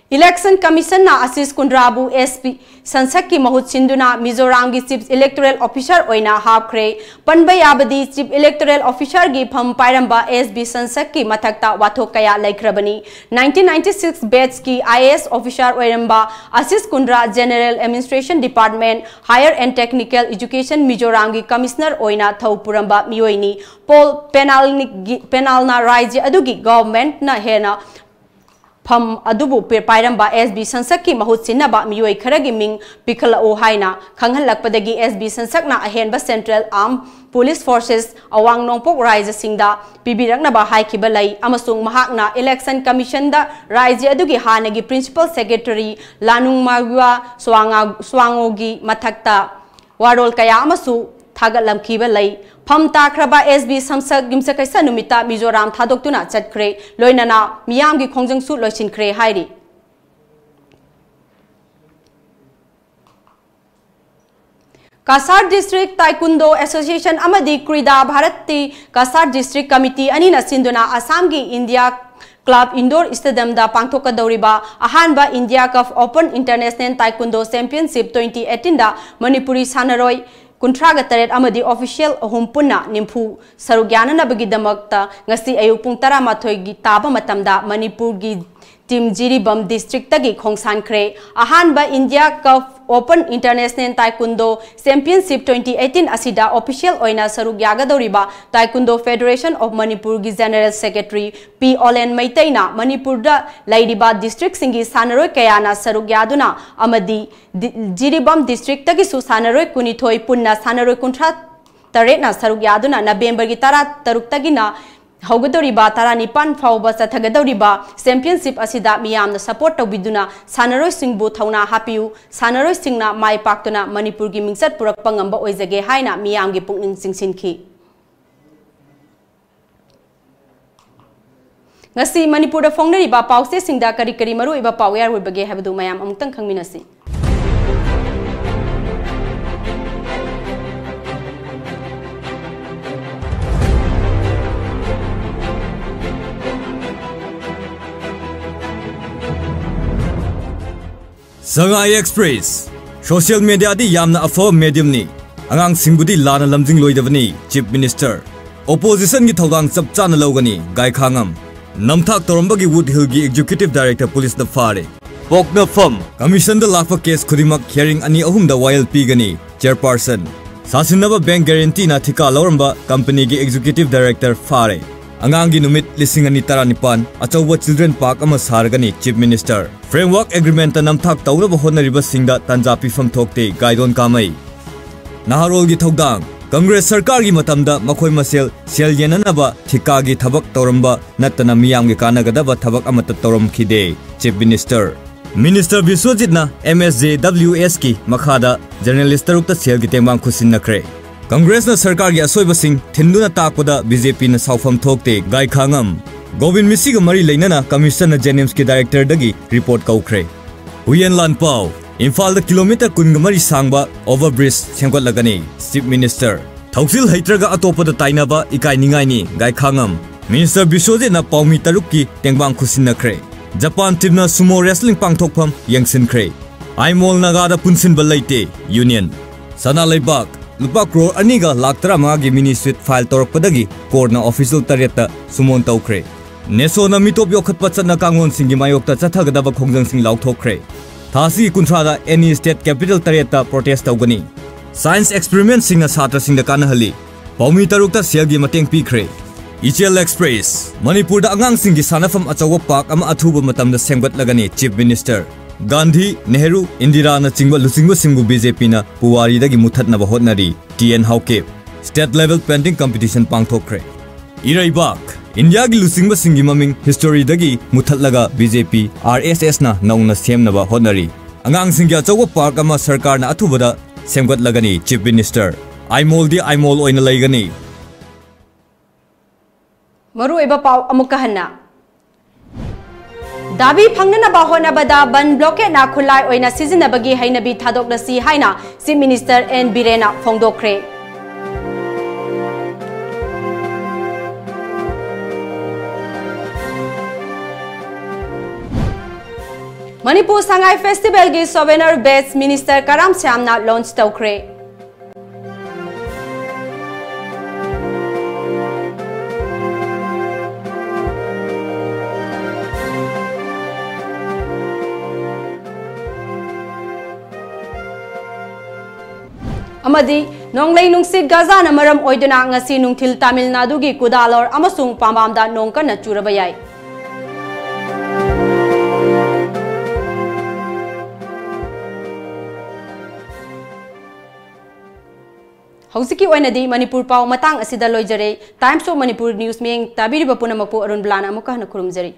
Election Commissionꯅ ꯑꯁꯤꯁ ꯀꯨꯟꯗ꯭ꯔꯥꯕꯨ S P ꯁꯪꯁꯛꯀꯤ ꯃꯍꯨꯠ ꯁꯤꯟꯗꯨꯅ ꯃꯤꯖꯣꯔꯥꯝꯒꯤ Chief Electoral Officer ꯑꯣꯏꯅ ꯍꯥꯞꯈ꯭ꯔꯦ꯫ ꯄꯟꯕ ꯌꯥꯕꯗꯤ, Chief Electoral Officerꯒꯤ ꯐꯝ ꯄꯥꯏꯔꯝꯕ S B ꯁꯪꯁꯛꯀꯤ ꯃꯊꯛꯇ ꯋꯥꯊꯣꯛ ꯀꯌꯥ ꯂꯩꯈ꯭ꯔꯕꯅꯤ꯫ Nineteen ninety-six batchꯀꯤ I A S officer ꯑꯣꯏꯔꯝꯕ ꯑꯁꯤꯁ ꯀꯨꯟꯗ꯭ꯔꯥ General Administration Department, Higher and Technical Education ꯃꯤꯖꯣꯔꯥꯝꯒꯤ Commissioner ꯑꯣꯏꯅ ꯊꯧ ꯄꯨꯔꯝꯕ ꯃꯤꯑꯣꯏꯅꯤ꯫ Paul Penalnigꯤ, Penalꯅ ꯔꯥꯖ꯭ꯌ ꯑꯗꯨꯒꯤ governmentꯅ ꯍꯦꯟꯅ ꯐꯝ ꯑꯗꯨꯕꯨ ꯄꯤ-, ꯄꯥꯏꯔꯝꯕ S B ꯁꯪꯁꯛꯀꯤ ꯃꯍꯨꯠ ꯁꯤꯟꯅꯕ ꯃꯤꯑꯣꯏ ꯈꯔꯒꯤ ꯃꯤꯡ ꯄꯤꯈꯠꯂꯛꯎ ꯍꯥꯏꯅ ꯈꯪꯍꯜꯂꯛꯄꯗꯒꯤ S B ꯁꯪꯁꯛꯅ ꯑꯍꯦꯟꯕ Central Armed Police Forces ꯑꯋꯥꯡ ꯅꯣꯡꯄꯣꯛ ꯔꯥꯖ꯭ꯌꯁꯤꯡꯗ ꯄꯤꯕꯤꯔꯛꯅꯕ ꯍꯥꯏꯈꯤꯕ ꯂꯩ ꯑꯃꯁꯨꯡ ꯃꯍꯥꯛꯅ Election Commissionꯗ ꯔꯥꯖ꯭ꯌ ꯑꯗꯨꯒꯤ ꯍꯥꯟꯅꯒꯤ Principal Secretary ꯂꯥꯅꯨꯡꯃꯥꯒ꯭ꯌꯨꯋꯥ ꯁ꯭ꯋꯥꯉꯥ-, ꯁ꯭ꯋꯥꯉꯣꯒꯤ ꯃꯊꯛꯇ ꯋꯥꯔꯣꯜ ꯀꯌꯥ ꯑꯃꯁꯨ ꯊꯥꯒꯠꯂꯝꯈꯤꯕ ꯂꯩ꯫ ꯐꯝ ꯇꯥꯈ꯭ꯔꯕ S B ꯁꯪꯁꯛ ꯌꯨꯝꯁꯀꯩꯁ ꯅꯨꯃꯤꯠꯇ ꯃꯤꯖꯣꯔꯥꯝ ꯊꯥꯗꯣꯛꯇꯨꯅ ꯆꯠꯈ꯭ꯔꯦ, ꯂꯣꯏꯅꯅ ꯃꯤꯌꯥꯝꯒꯤ ꯈꯣꯡꯖꯪꯁꯨ ꯂꯣꯏꯁꯤꯟꯈ꯭ꯔꯦ ꯍꯥꯏꯔꯤ꯫ ꯀꯁꯥꯔ District Taekwondo Association ꯑꯃꯗꯤ ꯀ꯭ꯔꯤꯗꯥ ꯚꯥꯔꯠꯇꯤ ꯀꯁꯥꯔ District Committee ꯑꯅꯤꯅ ꯁꯤꯟꯗꯨꯅ ꯑꯁꯥꯝꯒꯤ India Club Indoor Stadiumꯗ ꯄꯥꯡꯊꯣꯛꯀꯗꯧꯔꯤꯕ ꯑꯍꯥꯟꯕ India Cup Open International Taekwondo Championship twenty eighteenꯗ Manipuri ꯁꯥꯟꯅꯔꯣꯏ ꯀꯨꯟꯊ꯭ꯔꯥꯒ ꯇꯔꯦꯠ ꯑꯃꯗꯤ official ꯑꯍꯨꯝ ꯄꯨꯟꯅ ꯅꯤꯐꯨ ꯁꯔꯨꯛ ꯌꯥꯅꯅꯕꯒꯤꯗꯃꯛꯇ ꯉꯁꯤ ꯑꯌꯨꯛ ꯄꯨꯡ ꯇꯔꯥꯃꯥꯊꯣꯏꯒꯤ ꯇꯥꯕ ꯃꯇꯝꯗ ꯃꯅꯤꯄꯨꯔꯒꯤ Team ꯖꯤꯔꯤꯕꯥꯝ district ꯇꯒꯤ ꯈꯣꯡꯁꯥꯟꯈ꯭ꯔꯦ꯫ ꯑꯍꯥꯟꯕ India Cup Open International Taekwondo Championship twenty eighteen ꯑꯁꯤꯗ official ꯑꯣꯏꯅ ꯁꯔꯨꯛ ꯌꯥꯒꯗꯧꯔꯤꯕ Taekwondo Federation of Manipur ꯒꯤ General Secretary ꯄꯤ ꯑꯣꯂꯦꯟ ꯃꯩꯇꯩꯅ ꯃꯅꯤꯄꯨꯔꯗ ꯂꯩꯔꯤꯕ district ꯁꯤꯡꯒꯤ ꯁꯥꯟꯅꯔꯣꯏ ꯀꯌꯥꯅ ꯁꯔꯨꯛ ꯌꯥꯗꯨꯅ ꯑꯃꯗꯤ ꯗꯤ-, ꯖꯤꯔꯤꯕꯥꯝ district ꯇꯒꯤꯁꯨ ꯁꯥꯟꯅꯔꯣꯏ ꯀꯨꯟꯅꯤꯊꯣꯏ, ꯄꯨꯟꯅ ꯁꯥꯟꯅꯔꯣꯏ ꯀꯨꯟꯊ꯭ꯔꯥ ꯇꯔꯦꯠꯅ ꯁꯔꯨꯛ ꯌꯥꯗꯨꯅ November ꯒꯤ ꯇꯔꯥ ꯇꯔꯨꯛ ꯇꯒꯤꯅ ꯍꯧꯒꯗꯧꯔꯤꯕ ꯇꯔꯥꯅꯤꯄꯥꯟ ꯐꯥꯎꯕ ꯆꯠꯊꯒꯗꯧꯔꯤꯕ championship ꯑꯁꯤꯗ ꯃꯤꯌꯥꯝꯅ support ꯇꯧꯕꯤꯗꯨꯅ ꯁꯥꯟꯅꯔꯣꯏꯁꯤꯡꯕꯨ ꯊꯧꯅꯥ ꯍꯥꯞꯄꯤꯌꯨ, ꯁꯥꯟꯅꯔꯣꯏꯁꯤꯡꯅ ꯃꯥꯏ ꯄꯥꯛꯇꯨꯅ ꯃꯅꯤꯄꯨꯔꯒꯤ ꯃꯤꯡꯆꯠ ꯄꯨꯔꯛꯄ ꯉꯝꯕ ꯑꯣꯏꯖꯒꯦ ꯍꯥꯏꯅ ꯃꯤꯌꯥꯝꯒꯤ ꯄꯨꯛꯅꯤꯡ ꯆꯤꯡꯁꯤꯟꯈꯤ꯫ ꯉꯁꯤ ꯃꯅꯤꯄꯨꯔꯗ ꯐꯣꯡꯅꯔꯤꯕ ꯄꯥꯎꯆꯦꯁꯤꯡꯗ ꯀꯔꯤ ꯀꯔꯤ ꯃꯔꯨꯑꯣꯏꯕ ꯄꯥꯎ ꯌꯥꯎꯔꯤꯕꯒꯦ ꯍꯥꯏꯕꯗꯨ ꯃꯌꯥꯝ ꯑꯃꯨꯛꯇꯪ ꯈꯪꯃꯤꯟꯅꯁꯤ꯫ Sangai Express, social media ꯗꯤ ꯌꯥꯝꯅ ꯑꯐꯕ medium ꯅꯤ꯫ ꯑꯉꯥꯡꯁꯤꯡꯕꯨꯗꯤ ꯂꯥꯟꯅ ꯂꯝꯖꯤꯡꯂꯣꯏꯗꯕꯅꯤ, Chief Minister꯫ Opposition ꯒꯤ ꯊꯧꯗꯥꯡ ꯆꯞ ꯆꯥꯅ ꯂꯧꯒꯅꯤ, ꯒꯥꯏꯈꯥꯉꯝ꯫ ꯅꯝꯊꯥꯛ ꯇꯧꯔꯝꯕꯒꯤ Woodhill ꯒꯤ Executive Director ꯄꯨꯂꯤꯁꯅ ꯐꯥꯔꯦ꯫ ꯄꯣꯛꯅꯐꯝ, Commission ꯗ ꯂꯥꯛꯄ case ꯈꯨꯗꯤꯡꯃꯛ hearing ꯑꯅꯤ ꯑꯍꯨꯝꯗ ꯋꯥꯌꯦꯜ ꯄꯤꯒꯅꯤ, Chairperson꯫ ꯁꯥꯁꯤꯟꯅꯕ bank guarantee ꯅ ꯊꯤꯀꯥ ꯂꯧꯔꯝꯕ company ꯒꯤ Executive Director ꯐꯥꯔꯦ꯫ ꯑꯉꯥꯡꯒꯤ ꯅꯨꯃꯤꯠ ꯂꯤꯁꯤꯡ ꯑꯅꯤ ꯇꯔꯥꯅꯤꯄꯥꯟ, ꯑꯆꯧꯕ children park ꯑꯃ ꯁꯥꯔꯒꯅꯤ, Chief Minister꯫ Framework Agreement ꯇ ꯅꯝꯊꯥꯛ ꯇꯧꯅꯕ ꯍꯣꯠꯅꯔꯤꯕꯁꯤꯡꯗ ꯇꯥꯟꯖꯥ ꯄꯤꯐꯝ ꯊꯣꯛꯇꯦ, ꯒꯥꯏꯗꯣꯟ ꯀꯥꯃꯩ꯫ ꯅꯍꯥꯔꯣꯜꯒꯤ ꯊꯧꯗꯥꯡ, Congress ꯁꯔꯀꯥꯔꯒꯤ ꯃꯇꯝꯗ ꯃꯈꯣꯏ ꯃꯁꯦꯜ ꯁꯦꯜ ꯌꯦꯟꯅꯅꯕ ꯊꯤꯀꯥꯒꯤ ꯊꯕꯛ ꯇꯧꯔꯝꯕ ꯅꯠꯇꯅ ꯃꯤꯌꯥꯝꯒꯤ ꯀꯥꯟꯅꯒꯗꯕ ꯊꯕꯛ ꯑꯃꯠꯇ ꯇꯧꯔꯝꯈꯤꯗꯦ, Chief Minister꯫ Minister ꯕꯤꯁ꯭ꯋꯖꯤꯠꯅ M S J W S ꯀꯤ ꯃꯈꯥꯗ journalist ꯇꯔꯨꯛꯇ ꯁꯦꯜꯒꯤ ꯇꯦꯡꯕꯥꯡ ꯈꯨꯠꯁꯤꯟꯅꯈ꯭ꯔꯦ꯫ Congress ꯅ ꯁꯔꯀꯥꯔꯒꯤ ꯑꯁꯣꯏꯕꯁꯤꯡ ꯊꯤꯟꯗꯨꯅ ꯇꯥꯛꯄꯗ B J P ꯅ ꯁꯥꯎꯐꯝ ꯊꯣꯛꯇꯦ, ꯒꯥꯏꯈꯥꯉꯝ꯫ ꯒꯣꯕꯤꯟ ꯃꯤꯁꯤꯒ ꯃꯔꯤ ꯂꯩꯅꯅ Commission ꯅ JNIMS ꯀꯤ Director ꯗꯒꯤ report ꯀꯧꯈ꯭ꯔꯦ꯫ ꯍꯨꯌꯦꯟ ꯂꯥꯟꯄꯥꯎ, ꯏꯝꯐꯥꯜꯗ kilometre ꯀꯨꯟꯒ ꯃꯔꯤ ꯁꯥꯡꯕ over bridge ꯁꯦꯝꯒꯠꯂꯒꯅꯤ, Chief Minister꯫ ꯊꯧꯁꯤꯜ ꯍꯩꯇ꯭ꯔꯒ ꯑꯇꯣꯞꯄꯗ ꯇꯥꯏꯅꯕ ꯏꯀꯥꯏꯅꯤꯡꯉꯥꯏꯅꯤ, ꯒꯥꯏꯈꯥꯉꯝ꯫ Minister ꯕꯤꯁ꯭ꯋꯖꯤꯠꯅ ꯄꯥꯎꯃꯤ ꯇꯔꯨꯛꯀꯤ ꯇꯦꯡꯕꯥꯡ ꯈꯨꯠꯁꯤꯟꯅꯈ꯭ꯔꯦ꯫ Japan team ꯅ sumo wrestling ꯄꯥꯡꯊꯣꯛꯐꯝ ꯌꯦꯡꯁꯤꯟꯈ꯭ꯔꯦ꯫ ꯑꯥꯏꯃꯣꯜ ꯅꯥꯒꯥꯗ ꯄꯨꯟꯁꯤꯟꯕ ꯂꯩꯇꯦ, Union꯫ ꯁꯅꯥ ꯂꯩꯕꯥꯛ, ꯂꯨꯄꯥ ꯀ꯭ꯔꯣꯔ ꯑꯅꯤꯒ lakh ꯇꯔꯥꯃꯉꯥꯒꯤ mini sweep file ꯇꯧꯔꯛꯄꯗꯒꯤ court ꯅ official ꯇꯔꯦꯠꯇ summon ꯇꯧꯈ꯭ꯔꯦ꯫ NESOꯅ ꯃꯤꯇꯣꯞ ꯌꯣꯛꯈꯠꯄ ꯆꯠꯅ ꯀꯥꯡꯂꯣꯟꯁꯤꯡꯒꯤ ꯃꯥꯌꯣꯛꯇ ꯆꯠꯊꯒꯗꯕ ꯈꯣꯡꯖꯪꯁꯤꯡ ꯂꯥꯎꯊꯣꯛꯈ꯭ꯔꯦ꯫ ꯊꯥ ꯑꯁꯤꯒꯤ ꯀꯨꯟꯊ꯭ꯔꯥꯗ ꯑꯦꯅꯤ state capital ꯇꯔꯦꯠꯇ protest ꯇꯧꯒꯅꯤ꯫ Science experimentꯁꯤꯡꯅ ꯁꯥꯇ꯭ꯔꯁꯤꯡꯗ ꯀꯥꯟꯅꯍꯜꯂꯤ꯫ ꯄꯥꯎꯃꯤ ꯇꯔꯨꯛꯇ ꯁꯦꯜꯒꯤ ꯃꯇꯦꯡ ꯄꯤꯈ꯭ꯔꯦ꯫ ꯏꯆꯦꯜ Express, ꯃꯅꯤꯄꯨꯔꯗ ꯑꯉꯥꯡꯁꯤꯡꯒꯤ ꯁꯥꯟꯅꯐꯝ ꯑꯆꯧꯕ park ꯑꯃ ꯑꯊꯨꯕ ꯃꯇꯝꯗ ꯁꯦꯝꯒꯠꯂꯒꯅꯤ, Chief Minister꯫ ꯒꯥꯟꯙꯤ, ꯅꯦꯍꯔꯨ, ꯏꯟꯗꯤꯔꯥꯅꯆꯤꯡꯕ ꯂꯨꯆꯤꯡꯕꯁꯤꯡꯕꯨ BJPꯅ ꯄꯨꯋꯥꯔꯤꯗꯒꯤ ꯃꯨꯠꯊꯠꯅꯕ ꯍꯣꯠꯅꯔꯤ, TN Haokip. State level painting competition ꯄꯥꯡꯊꯣꯛꯈ꯭ꯔꯦ꯫ ꯏꯔꯩꯕꯥꯛ, ꯏꯟꯗꯤꯌꯥꯒꯤ ꯂꯨꯆꯤꯡꯕꯁꯤꯡꯒꯤ ꯃꯃꯤꯡ historyꯗꯒꯤ ꯃꯨꯠꯊꯠꯂꯒ BJP, RSSꯅ ꯅꯧꯅ ꯁꯦꯝꯅꯕ ꯍꯣꯠꯅꯔꯤ꯫ ꯑꯉꯥꯡꯁꯤꯡꯒꯤ ꯑꯆꯧꯕ park ꯑꯃ ꯁꯔꯀꯥꯔꯅ ꯑꯊꯨꯕꯗ ꯁꯦꯝꯒꯠꯂꯒꯅꯤ, Chief Minister꯫ ꯑꯥꯏꯃꯣꯜꯗꯤ ꯑꯥꯏꯃꯣꯜ ꯑꯣꯏꯅ ꯂꯩꯒꯅꯤ꯫ ꯃꯔꯨꯑꯣꯏꯕ ꯄꯥꯎ ꯑꯃꯨꯛꯀ ꯍꯟꯅ꯫ ꯗꯥꯕꯤ ꯐꯪꯅꯅꯕ ꯍꯣꯠꯅꯕꯗ ꯕꯟ blockade ꯅ ꯈꯨꯠꯂꯥꯏ ꯑꯣꯏꯅ ꯁꯤꯖꯤꯟꯅꯕꯒꯤ ꯍꯩꯅꯕꯤ ꯊꯥꯗꯣꯛꯂꯁꯤ ꯍꯥꯏꯅ Chief Minister N ꯕꯤꯔꯦꯟꯅ ꯐꯣꯡꯗꯣꯛꯈ꯭ꯔꯦ꯫ Manipur Sangai festival ꯒꯤ souvenir badge Minister ꯀꯔꯥꯝ ꯁ꯭ꯌꯥꯝꯅ launch ꯇꯧꯈ꯭ꯔꯦ꯫ ꯑꯃꯗꯤ ꯅꯣꯡꯂꯩ ꯅꯨꯡꯁꯤꯠ ꯒꯖꯥꯅ ꯃꯔꯝ ꯑꯣꯏꯗꯨꯅ ꯉꯁꯤ ꯅꯨꯡꯊꯤꯜ ꯇꯥꯃꯤꯜ ꯅꯥꯗꯨꯒꯤ ꯀꯨꯗꯥꯂꯣꯔ ꯑꯃꯁꯨꯡ ꯄꯥꯝꯕꯥꯝꯗ ꯅꯣꯡ ꯀꯟꯅ ꯆꯨꯔꯕ ꯌꯥꯏ꯫ ꯍꯧꯖꯤꯛꯀꯤ ꯑꯣꯏꯅꯗꯤ ꯃꯅꯤꯄꯨꯔ ꯄꯥꯎ ꯃꯇꯥꯡ ꯑꯁꯤꯗ ꯂꯣꯏꯖꯔꯦ꯫ Times of Manipur News ꯃꯤꯠꯌꯦꯡ ꯇꯥꯕꯤꯔꯤꯕ ꯄꯨꯝꯅꯃꯛꯄꯨ ꯑꯔꯨꯟꯕꯂꯥꯅ ꯑꯃꯨꯛꯀ ꯍꯟꯅ ꯈꯨꯔꯨꯝꯖꯔꯤ꯫